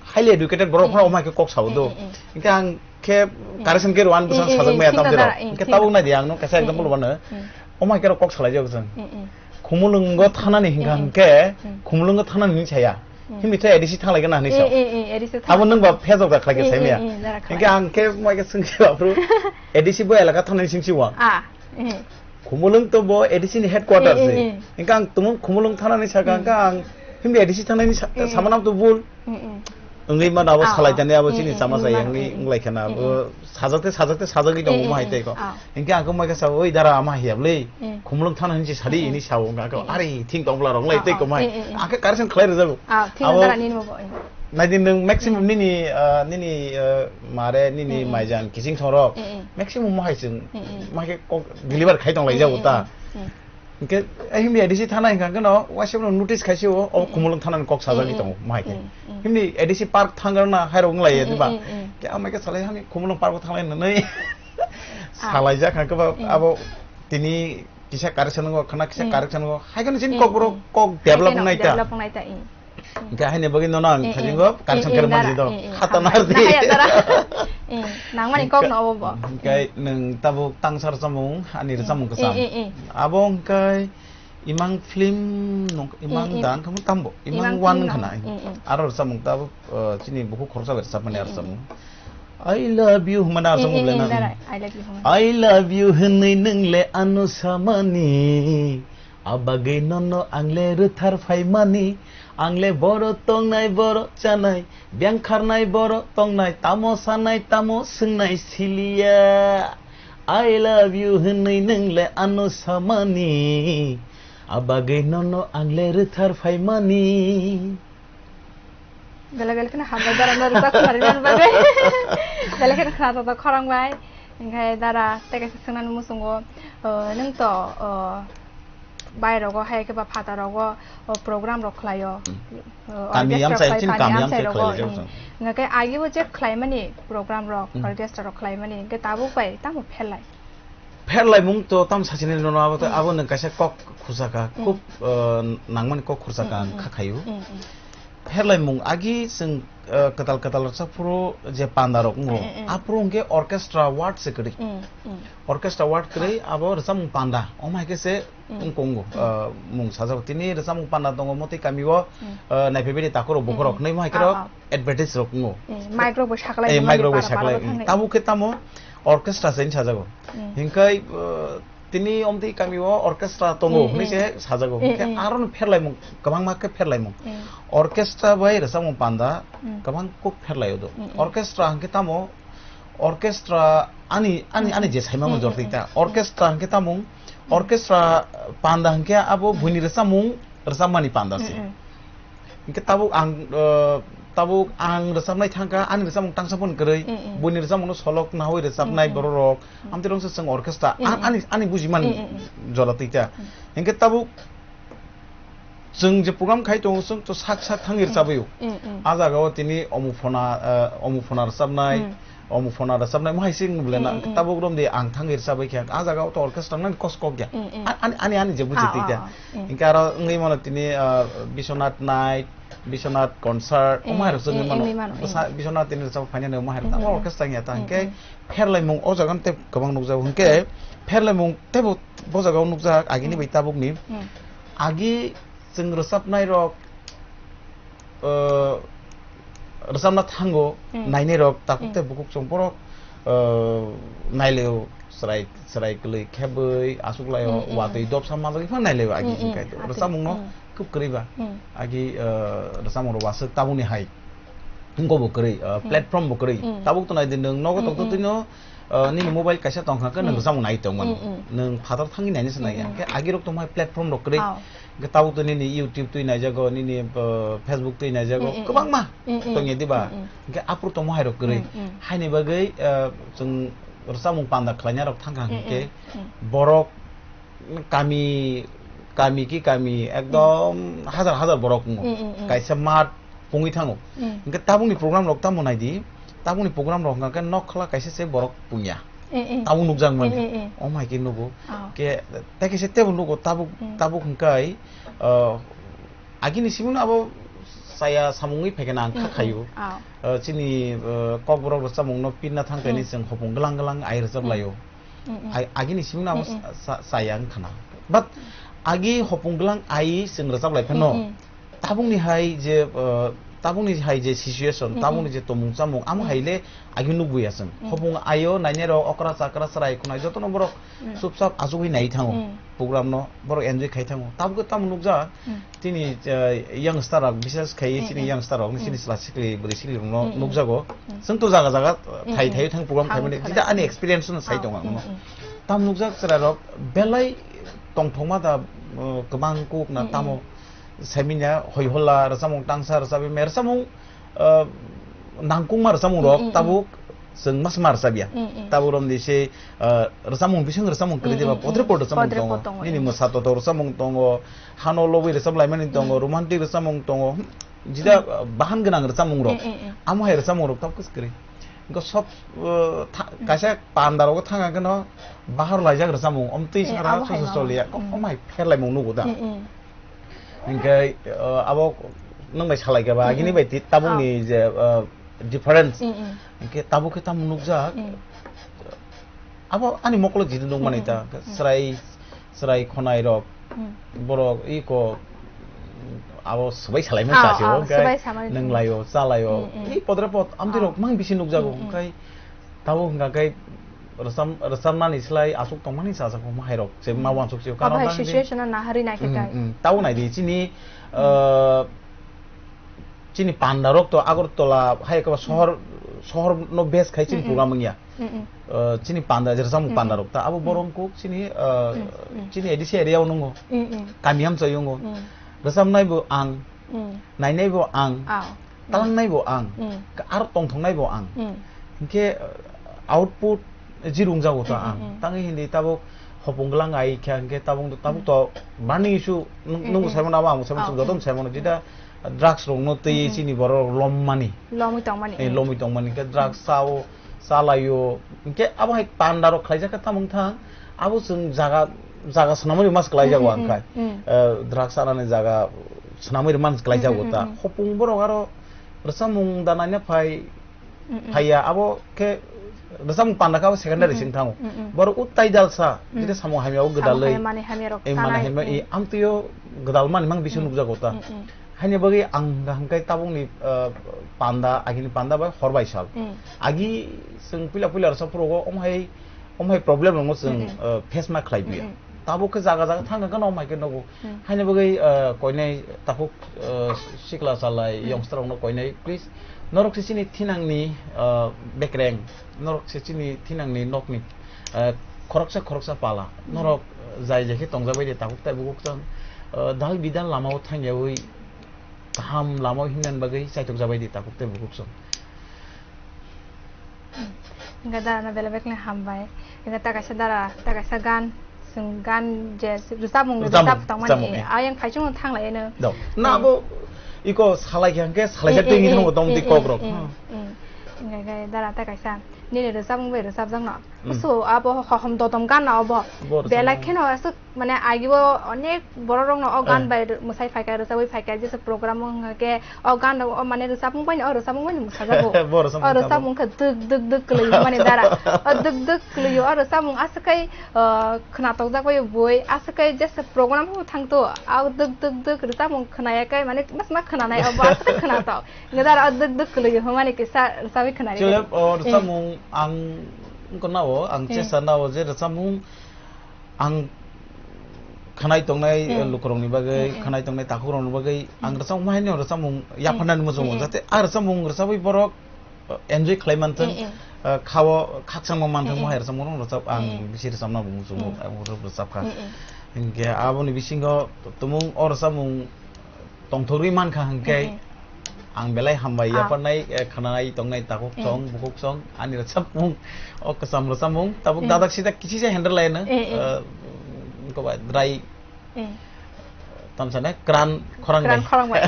Highly educated borok Mm, phano mm. Omo hai khe kok sao do. Mm, mm, mm. Hingke ang khe Mm. Correction khe rwan bwsang Mm, mm, sajak mm. Maya Thikna tam dara, jero. Mm, hingke thikna. Tabuk nai di ang no kaisa Mm, example mm. Wano. Mm. Omo hai khe rok kok salai jak jeng. Mm, mm. Khumulwngo thanani hingkha Mm, mm. Hingke Mm. Khumulwngo thanani hinwi saya. Mm. Himni khe A D C thanglai gana hinwi sa. Mm, mm, mm, A D C Abo nwng ba phejok da khlai khe Mm, sai maya. Mm, mm, dara khlai. Hingke ang khe mai khe swngsi ba phru A D C bo elaka thanani singsi wa. Ah. Mm. Khumulwng to bo A D C ni headquarters Eh, eh, ni. Eh. Hingke ang tumung Khumulwng thanani saka Mm. hingke ang himni A D C thanani sa-, Mm, mm. Samanam to bul. Mm, mm. Wngwi mano abo Ah, salai ah. Tani abo Mm, chini mm, chama mm, sai mm, wngwi mm, mm. Wnglaikha na abo Mm, mm. Sajak te sajak te sajak wngwi tongo Mm, omo hai mm, tei ko. Ah. Hingke ang khe mai khe sao, "Oi dara ama hiya bwle, Mm. Khumulwng thana hinwi sadi Mm, mm. Hinwi sao," hingke ang khe, Mm, mm. "Ari thing tong bwla rok lai Ah, tei ah. Ko mai." Mm, mm, mm. Ang khe correction khlai rwjago. Ah, thing Abo dara nini bo, eh. Nai di nwng maximum Mm. Nini, ah, nini, ah, mare nini Mm, mm. Maijan kiching thorok. Mm, mm. Maximum mo hai chwng, Mm, mm. Mai khe kok deliver khai tong lai jago Mm, ta. Mm, mm. Hingke, eh, himni A D C thana hingka hingke no, waisa no notice khai se o, o Mm, mm. Khumulwng thana ni kok sajagwi Mm, mm. Tongo, mo hai khe. Mm, mm. Himni A D C park thang na hai rok wng lai ya, Mm, diba? Mm, mm. Ke amai khe salai hami Khumulwng park o thang lai nai. Ah. Salai jak hingke ba, Mm. Abo tini kisa correction go, khana kisa Mm. Correction go, hai khe no chini Mm, kok boro mm. Kok develop Hai khe no nai ta. Develop nai ta, mm. Hingke haini bagwi nono ang Eh, eh. Khasingo Eh, correction eh, khe dara, manjwi do. Eh, eh. Khata Hambai. Nardi. Nahaya dara. Eh, nangmani kok no obo bo. Hingke nwng tabuk tangsar chamung, ani Eh, rwchapmung eh, kwcham. Eh, eh. Abo hingke imang film nung, imang Eh, eh. Dan khamu tambo, imang Imang one film khana. Nung. Eh, eh. Aro rwchapmung tabuk, eh, chini bukhuk khoroksa bai rwchapmani Eh, eh. Rwchapmung. I love you hwnmani Eh, rwchapmung eh, le eh, nang. Dara, I love you hwnmani. I love you hwnwi nwng le ano samani. Abagwi nono ang le rwthar phaimani, ang le boro tongnai, boro chanai, biyang kharnai, boro tongnai, tamo sanai, tamo swngnai siliya. I love you hwnwi nwng le ano samani, abagwi nono ang le rwthar phaimani. Belai belai kheno hambai dara no rwchap khwna rwna bagwi. Belai kheno khwna tongthok khorang bai. Hinkhe dara tei kaisa swngnani muchungo, o, nwng to, o, bairogo hai khe ba phatharogo, o, program rok khlaio. O, Kami orchestra amchai, khlai chini thani kami amchai amchai rogo, khlai mm. Hinkhe agibo je khlaimani program rok, Mm. orchestra rok khlaimani, hinkhe tabuk bai tamo pherlai? Pherlaimung to tam sachini nono abo to, Mm. abo nwng kaisa kok khursa kha, Mm. khub, o, nangmani kok khursa kha Mm, ang mm, kha khaio. Mm, mm. Pherlaimung agi chwng, eh, kwtal kwtal rwchap phuru je panda rok wngo, Mm, mm, mm. Aphuru hwnkhe orchestra ward se kwrwi. Mm, mm. Orchestra ward kwrwi abo rwchapmung panda. Omo hai khe se Mm. wngkha wngo, Mm. eh, mung sajak. Tini rwchapmung panda tongo Motwi kamio, Mm. eh, naiphaibari takhurok bukhurok Mm, mm. Hwnwi omo hai khe Ah, rok ah. Advertise rok wngo. Mm, mic rok bo saklai Eh, rwmani mic rok bo para para saklai. Rok thangwi. Tabuk khe tamo orchestra se wngwi sajak. Mm. Hinkhe, eh, Tini omtwi kamio orchestra tongo Mm, hwnwi mm. se sajago. Mm, Hinkhe mm. Arono pherlaimung, kwbangma khe pherlaimung. Mm. Orchestra bai rwchapmung panda Mm. kwbang kuk pherlaio do. Mm, mm. Orchestra hwnkhe tamo, orchestra ani, ani, Mm, ani mm. Je saimano Mm, jortwi mm, ta. Mm. Orchestra hwnkhe tamo, Mm. Orchestra panda hwnkhe abo Mm. buini rwchapmung, rwchapmani panda se. Mm, mm. Hinkhe tabuk ang, eh, tabuk ang rwchapnai thangkha, ani rwchapmung tangsa phano kwrwi, Mm, mm. Buini rwchapmungno solok naui rwchapnai Mm, mm. Bororok, Mm. amtwi rwngsa chwng orchestra, Mm, a-, mm. Ani, ani bujimani Mm, mm, mm. Jora twi ta. Mm. Hinkhe tabuk chwng je program khai tongo, chwng to sak sak thangwi Mm. Rwchabwi o. Mm, mm. A jagao tini omu phona, eh, omu phona rwchapnai, Mm. Omu phona rwchapnai mo hai se wng bole na, Mm, mm. Tabuk romdi ang thangwi rwchabwi khe, a jagao to orchestra nani kos kok ya. Mm, mm. A-, ani, ani, ani je buji Ah, twi ah, khe. Ah, mm. Hinkhe aro wngwi mano tini, ah, Biswanath night, Biswanath concert, Mm, omo hai rok mm, wngwi mano. Wngwi mano, Bwsa-, mm. Biswanath tini rwchapmung phainani omo hai rok Mm, tamo mm. Orchestra wngya ta, Mm, hinkhe mm. Pherlaimung o jaga tei kwbang nukjago, hinkhe Mm. Pherlaimung teibo bo jaga o nukjak, agini Mm. Bai tabukni. Mm. Agi chwng rwchapnai rok, uh, rwchapna thango, Hmm. Nainai rok takhuk Hmm. Tei bukhuk chwng borok, uh, nailaio, chwrai, chwrai kwlwi khebwi, achuklaio, Hmm, hmm, watwi hmm. Dopsa manjagwi phano nailaio agi Hmm, hmm. Hwnkhe. Atwi, rwchapmungno hmm. Khub kwrwi ba. Hmm. Agi, uh, rwchapmung rok waswk tabukni hai wngkha bo kwrwi, uh, Hmm. Platform bo kwrwi. Hmm. Tabuk to naidi nwng nogo Hmm, tongtwtwino, hmm. Uh, nini mobile kaisa tongkha khe nwng Hmm. Rwchapmung nai tongmani. Hmm, hmm. Nwng phatar thangwi nainai se nai Hmm, ya. Hmm. Hwnkhe agirok tongmai platform rok kwrwi. Oh. Hwnkhe tabuk to nini YouTube twi naijago, nini, uh, Facebook twi naijago, Mm, mm, kwbangma mm. Mm, mm. Tongya diba? Mm, mm. Hwnkhe aphuru tongma hai rok kwrwi. Mm, mm. Haini bagwi, uh, chwng rwchapmung panda khlaina rok thangkha Mm, hwnkhe mm, mm. Borok kami, kami ki kami ekdom Mm. Hajar hajar borok wngo. Mm, mm, mm. Kaisa mat pungwi thango. Mm. Hwnkhe tabukni program rok tamo naidi, tabukni program rok hwnkha khe nokla kaisa se borok pungya. Mm, mm. Tabuk nukjak mani. Mm, mm, mm. Omo hai khe nugo. Oh. Khe, tei kaisa teibo nugo tabuk, Mm. Tabuk hwnkhe, uh, agini simi no abo chaya samung wi phaikhe na ang Mm, kha mm. Khaio. Oh. Uh, chini, uh, Kokborok rwchapmung no pirna thang khe ni Mm. Chwng hopung glang glang ai rwchap Mm. Laio. Mm, mm. Ai, agini simi no abo Mm, mm. Sa-, sa-, chaya wngkha na. But agi hopung glang ai chwng rwchap lai phano. Mm, mm. Tabukni hai je, uh, tabukni hai je situation, Mm, tabukni mm. Je tomung chamung, amo Mm. Hai le agi nukbuya chwng. Mm. Hopung aio, nainai rok, okra chakra, chwrai khwnai, jotono borok Mm. Chupchap achugwi nai thango Mm. Program no, borok enjoy khai thango. Tabuk tamo nukjak, Mm. Chini, uh, youngster rok, bises khai Mm, chini mm. Youngster rok, Mm. Chini chwla sikli, bwrwi sikli rok no Mm, mm. Nukjago. Mm. Chwng to jaga jaga Mm, thai mm. Thai thang program Thang khaimani, thai. Jida ani experience no sai Thang. Tong ang Mm, no. Mm. Tam nukjak chwrai rok, belai tongthokma da, uh, kwbang kuk na Mm, tamo. Mm. Saimanya hoi hola rwchapmung tangsa rwchapwi mai rwchapmung, uh, nangkukma rwchapmung rok Mm, mm, mm. Tabuk chwng mas ma rwchapya. Mm, mm. Tabuk romdi se, uh, rwchapmung bising rwchapmung kwrwi Mm, diba mm, podre mm. Pod rwchapmung Podre tongo. Pod tongo, Nini mm. Mwsa toto rwchapmung tongo, hano lobwi rwchap laimani tongo, Mm. Romantic rwchapmung tongo. Jida, Mm. Uh, bahan gwnang rwchapmung rok. Mm, mm, mm. Amo hai rwchapmung rok tabuk kwrwi. Go sob, uh, tha-, Mm. Kaisa panda rogo thang ang khe no bahar laijak rwchapmung. Omtwi Eh, sara abo hai soso ma. Choliya. Mm. Omai pherlaimung nugo da. Mm, mm. Hinkhe, uh, abo nwng bai salai khe ba, Mm, agini mm. Bai ti tabukni Oh. Je, uh, difference. Mm, mm. Hinkhe tabuk khe tamo nukjak. Mm. Abo ani mokolo jidi nukmani Mm, ta, mm. Chwrai, chwrai khonai rok, Mm. Borok iko, abo swbai salaimani Oh, chasi oh, o, hinkhe swbai samani nwng chasi. Laio, chalaio, Mm, mm. I podre pod, amtwi rok Oh. Mang bisi nukjago, Mm, mm. Hinkhe tabuk hinkha khe rwcham-, rwchamnani slai aswk tongmani chajak bo mahairok se ma Mm. Wansuk se o. Abo hai karon situation no naharwi naikhe Mm, kai. Mm. Tabo naidi chini, Mm. Uh, chini pandarok to Agartala hai ekaba sohor, Mm. Sohor no base khai chini Mm, mm. Program wngya. Mm, mm. Uh, chini panda, je rwchapmung Mm, mm. Pandarok ta abo Mm. Borok kuk chini, uh, Mm, mm. Chini A D C area o nungo. Mm, mm. Kami hamsai wngo. Mm. Rwchapnai bo ang, Mm. Nainai bo ang, Ah. Talangnai bo ang, Mm. Aro tongthoknai bo ang. Mm. Hinkhe, uh, output Jirung jago ta ang. Tangwi hindi tabuk hopung glang ai khe, hwnkhe tabuk, tabuk to bani isu nung, nung saimano, abo ang saimano, joto saimano, jeta drugs rokno twi chini borok lom mani. Lomwi tongmani. Eh, lomwi tongmani. Hwnkhe drugs sao, chalaio. Hwnkhe abo hai panda rok khlaijak khe tamung thang. Abo chwng jaga, jaga swnamwi mas khlai jago ang khai. Eh, drugs chanani jaga swnamwi mas khlai jago ta. Hopung borok aro rwchapmung da naina phai, phaiya, abo khe rwchapmung panda khe abo secondary sing thango. Borok uttai dalsa, jeta samung hamya o gwdalwi. Hamya, mani hamya rok. Eh, mani hamya, eh, amtwio gwdal mani mang bisu nukjago ta. Haini bagwi ang hwnkhe tabukni, eh, panda, agini panda bai hor bai sal. Agi chwng puila puila rwchap phuru o, omo hai, omo hai problem rokno chwng, eh, face ma khlai biya. Tabuk khe jaga jaga thang khe gana omo hai khe nogo. Haini bagwi, eh, koinai takhuk, eh, sikla salai, youngster rokno koinai, please, norok se chini thinangni, eh, bekreng, norok se chini thinangni nokni, eh, khoroksa khoroksa pala, norok, eh, jai jai khe tongjabai de takhuk tai bukhuk chwng, eh, dal bidal lama o thangyawi kaham lama o himnani bagwi chaitok jabai de takhuk tai bukhuk chwng. Hingke dara no belai belai kheno hambai. Hingke ta kaisa dara, ta kaisa gan, chwng gan je rwchapmung rwchap tongmani, rwchapmung, eh. Ayang phaichung thanglai eno. Do. Na abo iko salai khe hingke salai jak tengwi thango tong di kok rok. Hingke dara ta kaisa nini rwchapmung bai rwchapjakno. So abo hohom dodom gan na obo. Belai kheno aswk Mane, agibo onek bororokno o gan bai mwsai phaikha, rwchabwi phaikha, jesa program wngkha khe o gan rok, o, mane, rwchapmung bai, o rwchapmung bai mwsajago. Bo rwchapmung O rwchapmung khe dwk, dwk, dwk kwlwi mani dara. O dwk, dwk kwlwi o rwchapmung aswk khai, o, khwnatok jak bai bui, aswk khai jesa program bo thangto, o dwk, dwk, dwk rwchapmung khwnaya khe, mane, mas ma khwnanai, o bo aswk khai khwnatok. Nge dara o dwk, dwk kwlwi hwnmani kisa rwchabwi khwnari. Chwle, o rwchapmung ang wngkha nao, ang chesa nao je rwchapmung ang khwnai tongnai, eh, lukurokni bagwi, khwnai tongnai takhukrokni bagwi ang rwchapmung haino rwchapmung yapharnani muchungo, jate a rwchapmung rwchabwi borok, eh, enjoy khlai manthung, eh, khao khakchangma manthung, mohai rwchapmung rwchap ang bisi rwchapna bo muchungo, ang rwchapkha. Hinkhe aboni bisingo tumung o rwchapmung tongthogwi mankha hwnkhe, ang belai hambai yapharnai, eh, khwnai tongnai takhuk song, bukhuk song, ani rwchapmung, o kwcham rwchapmung, tabuk dadak sida kisisa handle laino, eh, koba dry, tamsane kran khorang Kran bai. Khorang bai.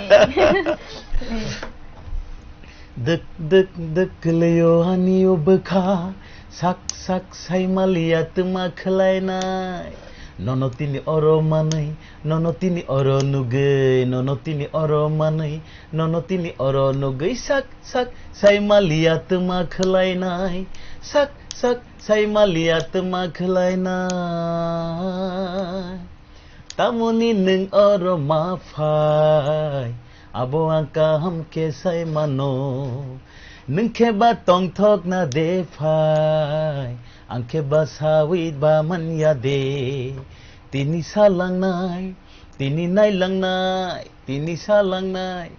Dwk dwk dwk kwlwio ani o bwkha, sak sak saimaliya twma khwlainai. Nono tini oro manwi, nono tini oro nugwi, nono tini oro manwi, nono tini oro nugwi sak sak saimaliya twma khwlainai. Sak sak saimaliya twma khwlainai. Tamoni nwng oro ma phai, abo ang kaham khe sai mano. Nwng khe ba tongthok na de phai, ang khe ba sawi ba man ya de. Tini salangnai, tini nailangnai, tini salangnai,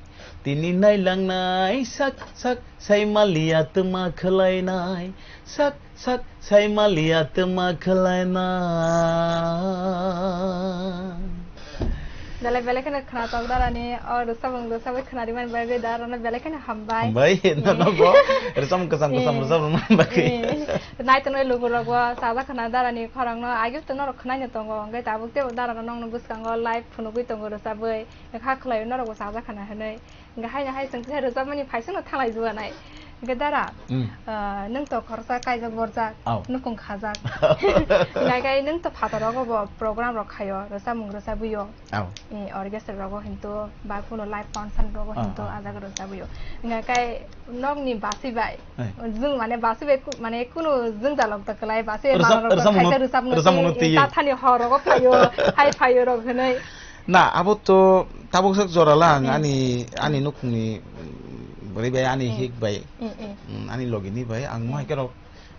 tini nailangnai, sak sak sai maliya twma khwlainai, sak sak sai maliya twma khwlainai. Belai belai kheno khwnatok darani, o rwchapmung rwchapwi khwnari mani bagwi darano belai kheno hambai. Hambai, nono bo rwchapmung kwcham kwcham rwchap rwmani bagwi. Eh, naitongnai lukurokbo chajak khwna darani khorangno, agibto norok khwnaino tongo, hwnkhe tabuk teibo darano nokni bwskango live phunugwi tongo rwchapwi, kha khwlaio norokbo chajak khwna hwnwi. Hingke haino hai chwng khe rwchapmani phaisano thanglai juganai. Hingke dara, Hmm. ah, nwng to khoroksa kaijak borjak, Au. nukung khajak. Hingke nwng to phataro bo program rok khaio, rwchapmung rwchabwio. Au. Eh, orchestra rogo hintu, ba kuno live concert rogo Au, hintu au. ajak rwchabwio. Hingke nokni basi bai. Ai. Jwng mane basi bai ku-, mane kuno jwngjalok ta kwlai, basi bai Rwchap-, manarok ta rwchapmung khaika no, rwchapmung rwchapmung no twi, twi. tathani hor rogo phaio, hai phaio rok hwnwi. Na, abo to tabuk sak jora lang, Mm. ani, ani nukhungni, mm, bwrwi bai, ani Mm. hik bai, Mm, mm. mm, ani logini bai, ang Mm. mohai khe rok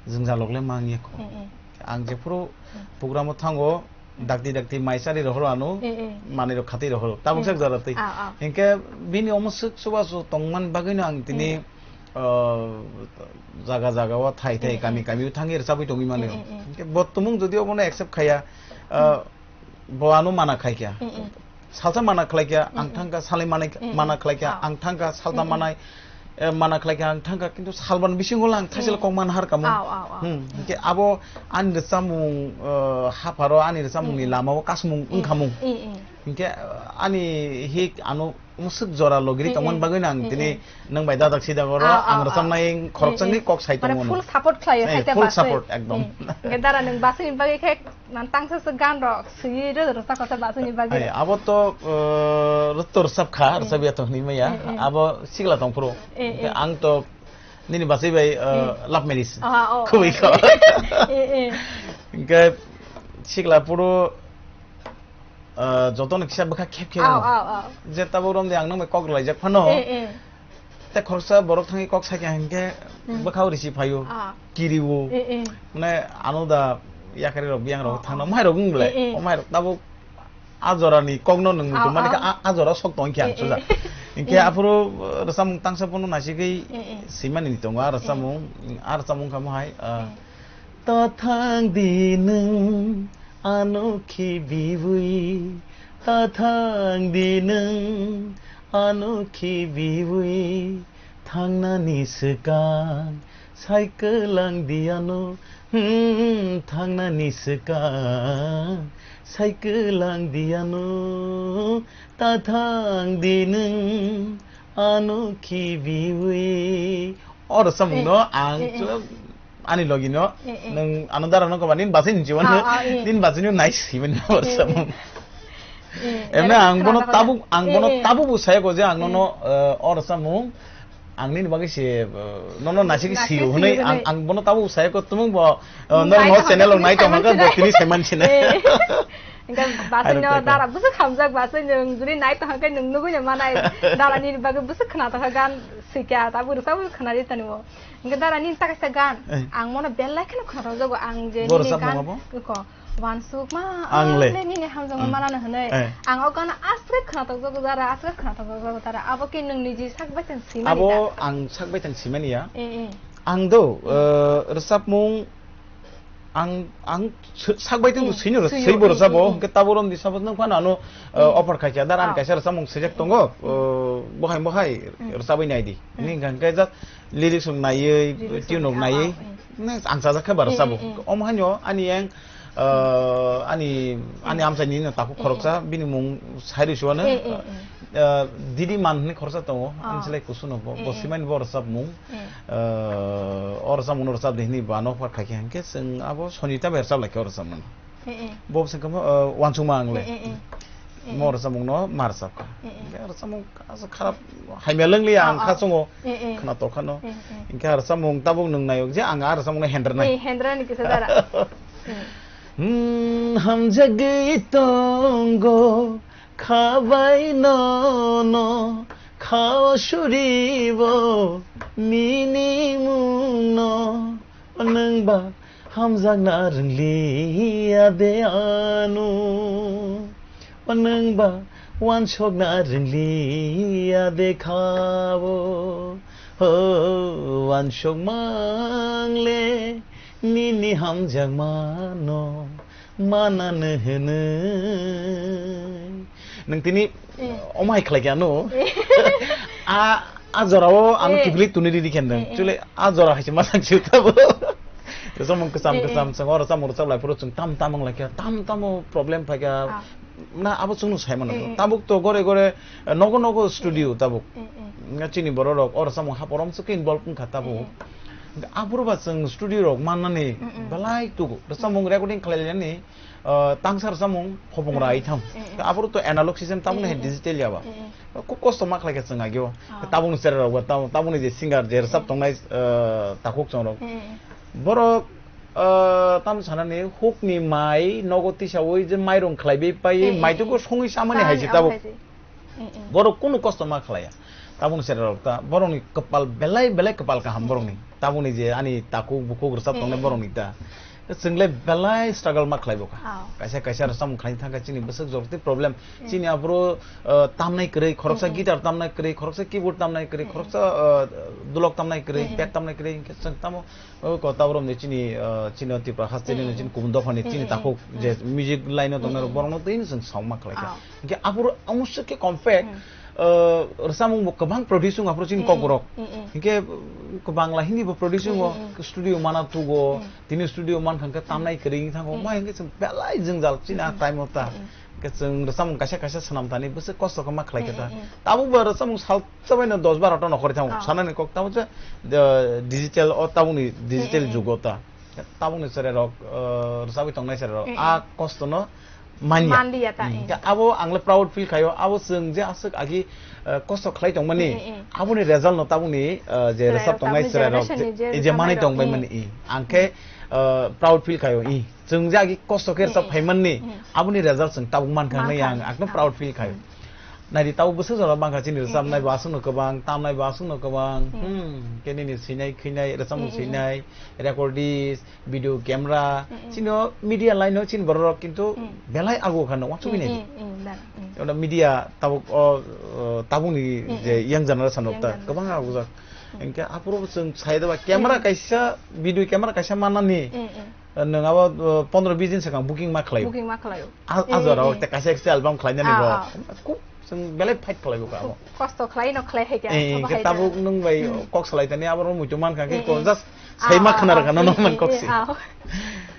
jwngjalok le mang ya kho. Mm, mm. Ang jephuru Mm. programo thango, Mm. dakti dakti mai chari rohor ano, Mm, mm. manwi rok khatwi rohor. Tabuk Mm. sak jora twi. Ah, ah. Hinkhe bini omo swk chubachu tongmani bagwino ang tini, Mm. ah, jaga jaga o thai thai, Mm, kami mm. kami o thangwi rwchabwi tongwi mano. Mm, mm, mm. Hinkhe bo tumung jodi obono accept khaiya, ah, Mm. Bo ano mana khlai kha. Mm, mm. Salsa mana khlai kha, ang Mm, mm. thang kha, salai manai, Mm, mm. mana khlai kha, Ah. ang thang kha, salta Mm, mm. manai. eh, mana khlai kha ang thang kha, kintu salban bisingo lang thaisela Hmm. kok man har kamo. Aw, aw, aw. Hmm, Hmm. hingke abo ani rwchapmung, eh, hapharo ani rwchapmungni Hmm. lamao kasmung Hmm. wngkhamung. Hmm, hmm. Hingke, eh, ani hik ano musuk jora logiri Hmm, tongmani hmm. bagwi ang Hmm, tini hmm. nwng bai dadak sida goro Aw, aw, ang aw. rwchapnai khoroksa Hmm, ni hmm. kok sai Mane tongo full no. support khlaio, Eh, hai te full basai. support ekdom. Hmm. Hingke dara nwng basai ni bagwi khe Nan tangsa se gan rok sui ro ro sa kota ba sui ni bagwi. Ai, abo to, eh, ro to rwchap kha, Hmm. rwchap ya to hwnwi maya. Hmm, hmm. Abo sikla tong phuru. Hmm, hmm. Ang to nini basai bai, eh, Hmm. love marriage. Ah, oh, Khubui oh. kho. Hmm, hmm. Hingke sikla phuru, eh, joto ni kisa bwkha khep khep Aw, no. aw, aw. Je tabuk rom de ang nang bai kok rwlaijak phano. Hmm, hmm. Tei khoroksa borok thangwi kok sakya hinkhe Hmm. bwkhao risi phaio, Ah. kirio. Eh, eh. Mane ano da yakarwi rok, biyang rok Oh, thangna oh. Omhai rok wng belai. Eh, eh. Omhai rok tabuk a jora ni kok no nwng Ah, muchung mani khe ah. a, a jora sok tong khe Eh, ang suja. eh. Hinkhe Eh. aphuru, uh, rwchapmung tangsa bono naisigwi Eh, eh. swimani ni tongo a Eh. rwchapmung, a rwchapmung kha mohai, uh, Eh. Ta thang di nwng ano khibiwi, ta thang di nwng ano khibiwi, thangnani swkang sai kwlang di ano, hmm, thangnani swkang sai kwlang di ano, ta thang di nwng ano khibiwi. O rwchapmung no Eh, ang eh, eh. chwng ani logi no, Eh, eh. nwng ano dara no kobani nini basai ni jiwan Ah, ah, eh. nini basai no nai simen no Eh, eh. rwchapmung. Eh, Emne eh, ang bono khna tabuk, ang bono eh, eh. tabuk bo saya ko je ang no, Hmm. no, eh, o rwchapmung ang nini bagwi se, eh, no, no, nasik Nasik siyo si hwnwi ang, hwnwi. ang bono tabuk saya ko tumung bo, eh, Hmm, no, nai no, tong channel o nai tong nai hwnka bo tong tini sai manchina. Eh. Hingke basai Airo no tei ko. dara bwswk hamjak, basai nwng juri nai tong khe nwng nugui no manai. Dara nini bagwi bwswk khna tong kha gan sikya, tabuk rwchapwi khna ri tani bo. Hingke dara nini ta kaisa gan, Eh. ang mono belai kheno khna tong jago, ang je Bo nini rwchapmung gan abo? ko, wansuk ma, Ang le. ang le nini hamjak Hmm. manano hwnwi. Eh. Ang o gan aswk khna tong jago dara, aswk khna tong jago dara. Abo khe nwng niji sak bai tong simani da? Abo ang sak bai tong simani ya. Eh, eh. Ang do, Hmm. eh, rwchapmung Ang, ang swi-, sak bai tong Hmm, swi no, swi swi yo, bo hmm, rwchabo, hmm, hmm. hwnkhe tabuk romdi suppose nwng phano ano, uh, Hmm. offer khaikha, dar ani Ah. kaisa rwchapmung swijak tongo, Hmm. uh, bohai bohai Hmm. rwchabwi naidi. Hmm. Hwnwi hwnkha hwnkhe just lyrics rok naiwi, Lyrics tune rok rok naiwi, naiwi, ah, ah, hmm. nwng ang chajak khe ba Hmm, rwchabo. hmm, hmm. Omo haino ani yang, uh, ani, ani Hmm. amchaini no takhuk Hmm, khoroksa, hmm. bini mung Sairu Suwano, Hmm, hmm, hmm. uh, Didi Man hwnwi khoroksa tongo, Ah. ani selai kusuno bo, bo Hmm, hmm. swimani bo rwchapmung. Hmm. Eh, o rwchapmung no rwchap di hwnwi bo ano offer khaikha hinkhe chwng abo Sonita bai rwchap laikha o rwchapmung no. Eh, eh. Bo se kamo, eh, uansukma ang le. Eh, eh, eh. Eh, Mo eh. rwchapmung no ma rwchap kha. Eh, eh. Hinkhe rwchapmung aswk kharap hamya lwngliya ang Ah, kha ah. chwngo. Eh, eh. Khna tokha no. Eh, eh. Hinkhe rwchapmung tabuk nwng naiyo je ang a rwchapmung no hendra nai. Eh, hendra ni kisa dara. Eh. Hmm, hamjagwi tongo. Khabai nono khao suribo nini mungno, nwngba hamjakna rwngliya de ano, nwngba wansokna rwngliya de khao, ho wansokmangle nini hamjakmano. Manano hwnwi. Nwng tini Eh. omo hai khlai khe ano. Eh. A, a jorao ano Eh. kiphilwi tuni riri khe nwng. Eh, eh. Chule a jora hai se ma sang siu tabo. Rwchapmung kwcham Eh, eh. kwcham chwng o rwchapmung rwchap lai phuru chwng tam tam wng lai khe tam tamo problem phai kha. Ah. Na abo chwngno sai mano. Eh, eh. Tabuk to gore gore, eh, nogo nogo studio tabuk. Eh, eh. Nga chini borok rok o rwchapmung hap orom chwk involve wng kha tabuk. Eh, eh. Aphuru ba chwng studio rok mannani Mm, mm. belai tugo. Rwchapmung recording khlai lainani, uh, tangsa rwchapmung phobong Mm, rai mm. thang. Mm, mm. Aphuru to analog system, tamoni Mm, hai mm, mm. digital ya ba. Mm, mm. Khub kosto ma khlai kha chwng ageo. Ah. Tabukni chera rok ba, tab-, tabukni je singer je rwchap Mm. tongnai, uh, takhuk chwng rok. Mm, mm. Borok, uh, tam sanani hukni mai nogo tisaui je mairung khlaibai pai, Mm, mm, mai tugo mm. songwi chamani hai Chamani se tabuk. Omo hai se. Mm, mm. Borok kunu kosto ma khlaiya. Tabukni chera rok ta, borokni kwpal belai belai kwpal kaham borokni. Tabukni je ani takhuk bukhuk rwchap tongnai Mm, mm. borokni ta. Chwng le belai struggle ma khlai bo kha. Oh. Kaisa kaisa rwchapmung khlai thang kha chini bwswk jotoni problem. Mm. Chini aphuru, uh, tamnai kwrwi, khoroksa Mm, mm. guitar tamnai kwrwi, khoroksa keyboard tamnai kwrwi, Mm, mm. khoroksa, uh, dulok tamnai kwrwi, Mm, mm. pad tamnai kwrwi, hinkhe chwng tamo O ko tabuk romni chini, ah, chini o Tripura haste ni Mm, chini mm. kubun dopha ni Mm, chini mm, takhuk mm. je music line o tongnai rok Mm, mm. borok no twi chwng sauma khlai kha. Ah. Hinkhe aphuru omo swk khe compact, Mm. uh, rwchapmung bo kwbang produce wng aphuru chini Mm, kokborok. Mm, mm. Hinkhe, uh, Bangla, Hindi bo produce Mm, wng o, mm, mm. Studio mana thugo, Mm. tini studio mankha hinkhe tamnai kwrwi wng thango, Mm. ma hinkhe chwng belai jwngjal chini a Mm, mm. time o ta. Mm, mm. Hinkhe chwng rwchapmung kaisa kaisa swnam thani bwswk kosto khe ma khlai khe ta. Mm, mm, mm. Tabuk bo rwchapmung sal chabaino dos baro ta nokhorwi thango. Ah. Sanani kok tamo je, uh, digital o tabukni digital Mm, mm, mm. jugo ta. Tabukni chwrairok, uh, rwchapwi tongnai chwrairok Mm, mm. a kostono manya. Manliya ta, Hmm. eh. Khe abo ang le proud feel khaio, abo chwng je aswk agi, eh, kosto khlai tongmani, Eh, eh, eh. aboni result no tabukni, eh, je Chwrairok rwchap tongnai tabukni chwrairok generation ni je je, je rwchapnai manwi rok, tongbai eh. mani, eh. Ang khe, eh, proud feel khaio, eh. Chwng je agi kosto khe Eh, rwchap eh. phaimani, Hmm. aboni result chwng tabuk mankha hinwi Mankha. ang ekdom Ah. proud feel khaio. Hmm. Naidi tabuk bwswk jora mankha chini rwchapnai Eh, eh. bo aswkno kwbang, tamnai bo aswkno kwbang, Hmm. hmm, khe nini swinai khwinai, rwchapmung Hmm, hmm, hmm. swinai, recordist, video camera, Mm, mm. Chini o media line o chini borok rok kintu Mm. belai ago kha no, uansugwi Mm, nai di. Mm, mm, da, mm. Ono media tabuk o, o, tabuk ni Mm, je mm. young generation rok Young ta generation. kwbang ago jak. Mm. Hinkhe aphuru chwng sai da ba camera Mm. kaisa, video camera kaisa manani, Mm, mm. nwng abo, o, pondro bis din swkang booking ma khlai o. Booking ma khlai o. A, Eh, a jora o eh. te kaisa extra album khlai nani Ah, bo. ah. Kuk Chwng belai fight khlai bo kha abo. Kosto khlai no khlai hai khe, Eh, abo khe hai tabuk da. Nwng bai Hmm. kok salai tani abo rw muitu man kha khe Eh, ko eh. just Ah, sai ma ah, khna ah, rwkha no eh, man eh, kok eh, si. Ah.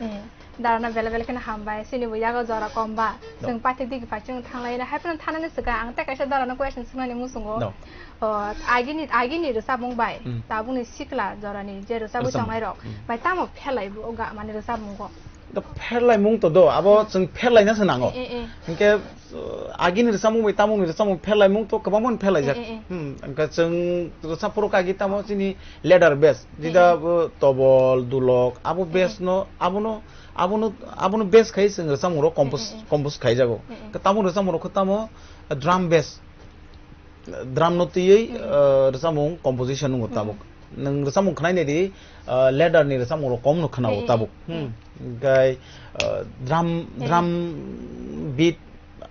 Eh. Dara no belai belai kheno hambai, sini bo yago jora kom ba. No. Chwng paithak digi phai chwng thanglai na, hai phano thanani swkang ang tei kaisa dara no question swngnani muchungo. No. O, agini, agini rwchapmung bai, Hmm. tabukni sikla jorani je rwchapwi Rwchapmung. tongnai rok, Hmm. bai tamo phelai bo ga mani rwchapmung go. Da pherlaimung to do, abo Hmm. chwng pherlaina se nango. Eh, eh, eh. Hinkhe, uh, agini rwchapmung bai tamoni rwchapmung pherlaimung to kwbangma pherlaijak. Eh, eh, eh. Hmm, hinkhe chwng rwchap phuru kagi tamo chini leader base. Eh, Jida eh. bo tobol, dulok, abo Eh, eh. base no, abono, abono, abono base khai chwng rwchapmung rok compose, Eh, eh, eh. compose khaijago. Eh, eh. Hinkhe tamo rwchapmung rok khe tamo, uh, drum base. Drum no twiwi, Mm. uh, rwchapmung composition wngo Mm. tabuk. Nwng rwchapmung khwnai nai di, uh, leader ni rwchapmung rok kom no khwnao Mm, mm, tabuk. mm. Hmm. Hinkhe, uh, drum, Mm. drum beat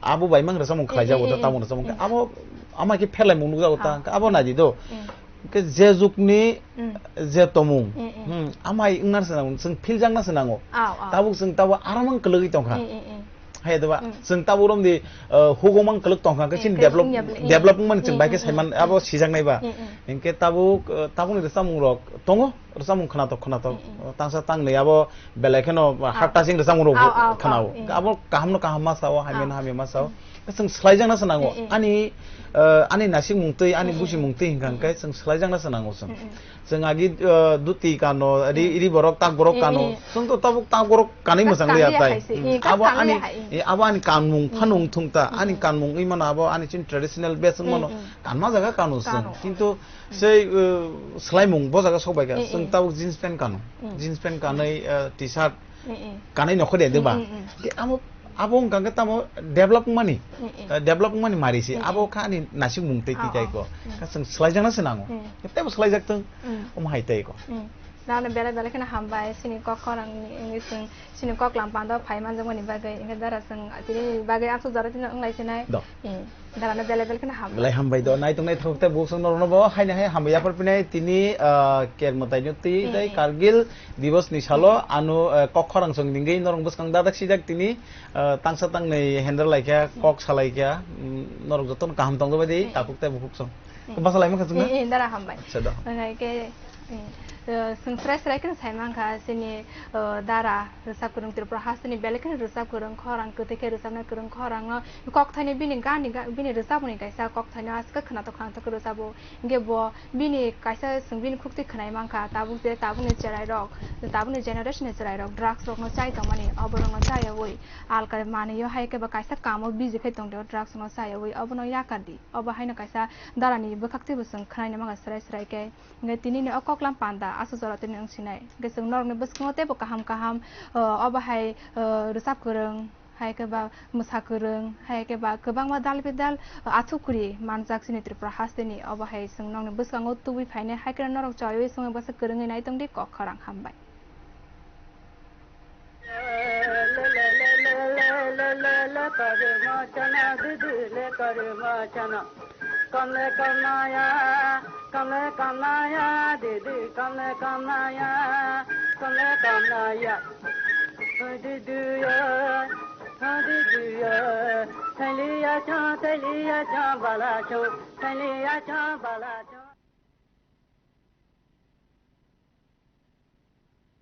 abo bai mang rwchapmung Mm, khlai jago mm, ta mm, tabuk rwchapmung. mm. Abo ama khe pherlaimung nukjago ta, Ah. abo nai di do. Mm. Hinkhe je jug ni Mm. je tomung. Mm, mm. Hmm. Amai wngna se nango, chwng feel jakna se nango. Ao, ao. Tabuk chwng tabuk aro mang kwlwgwi tongkha. Mm, mm, mm. Hai da ba, Mm. chwng tabuk romdi, uh, hugomang kwlwk tongkha, khe Eh, chini khe develop, chini develop, eh. development chini chwng Mm, bai khe mm, saiman mm, abo mm. sijaknai ba. Mm, mm. Hinkhe tabuk, uh, tabukni rwchapmung rok tongo, rwchapmung khwnatok, khwnatok. Mm, mm. Uh, tangsa tangnwi abo belai kheno Ah. heart touching rwchapmung rok Ah, ah, khwnao. Ah, mm. Abo kaham no kaham ma sao, hamya no Ah. hamya ma sao. Mm. Khe chwng swlaijakna se nango. Mm, mm. Ani, uh, ani nasikmung twi, ani Mm, mm, busimung twi hinkha mm. Hinkhe chwng swlaijakna se nango chwng. Mm, mm. Chwng agi, uh, duti kano, ri, Mm. ri borok, tak borok Eh, kano. eh. Chwng to tabuk tak borok kanwi Tak mwchang liya kanwi tai. hai se. Hmm. Eh, tak Abo kanwi ani, hai. eh, abo ani kanmung Mm. phano wng thung ta. Ani Mm. kanmung wngwi mano abo ani chini traditional base wng mano. Mm, mm. Kanma jaga kano chwng. Kano. Kintu Mm. sei, uh, swlaimung bo jaga sok bai kha. Eh, Chwng eh. tabuk jeans pant kano. Mm. Jeans pant kanwi, uh, t-shirt Eh, eh. kanwi nokho de, de ba? Mm, mm, mm. Ke amo Abo wngkha khe tamo develop wngmani, Mm, mm. eh, develop wngmani mari se. Mm, Abo mm. kha ani nasikmung tei Oh, twi tai oh. ko. Mm. Kha chwng swlaijakna se nango. Mm. Teibo swlaijak thung, Mm. omo hai tai ko. Mm. Nano belai belai kheno hambai, chini kok khorang ni wngwi chwng, chini kok lam pando phai manjakmani bagwi. Hinkhe dara chwng tini bagwi aswk jora tini wnglai sinai. Do. Mm. Dara no belai belai kheno hambai. Belai hambai do. Naitok naithok tei bukhuk norokno bo haino hai hambai yaphar phinai tini, ah, kermwtai no twi Mm, tei mm. Kargil Divas ni salo Mm. ano, eh, kok khorang chwng ningwi norok bwskang dadak sijak tini, eh, tangsa tangnwi hendra laikha, Mm. kok salaikha, mm, norok jotono kaham tongjabai di, Mm. takhuk tei bukhuk song. Mm. Basa laima kha chwngno? Eh, eh, dara hambai. Acha do. Wngkha khe, eh, eh, chwng srai srai kheno sai mankha chini, eh, dara rwchap kwrwng Tripura hasteni belai kheno rwchap kwrwng khorang kwtwi khe rwchapnai kwrwng khorang no kok thaini bini gani ga-, bini rwchapmani kaisa kok thaino aswk khwnathok khwnathok khe rwchabo. Hinkhe bo bini kaisa chwng bini khukti khwnai mankha, tabuk je tabukni chwrairok, tabukni generation ni chwrairok drugs rokno chai tongmani, oborokno chayaui alka manwio hai khe bo kaisa kamo busy khai tongdi, o drugs rokno chayaui obono yakar di. Obo haino kaisa darani bwkhak twibo chwng khwnaina mankha srai srai khe. Hinkhe tinini o koklam panda aswk jora tini wng sinai. Hinkhe chwng norokni bwskango teibo kaham kaham, o, obo hai, o, rwchap kwrwng, hai khe ba mwsa kwrwng, hai khe ba kwbangma dal bidal, o, athukkuri manjak chini Tripura hasteni. Obo hai chwng nokni bwskango tubui phainai, hai khe norok choiwi swngwi bwsa kwrwngwi nai tongdi kok khorang. Hambai. Kamle kamnaya, kamle kamnaya, didi kamle kamnaya, kamle kamnaya, didi ya. Sadi duya, thaliya cha, thaliya cha, bala cha, thaliya cha, bala cha.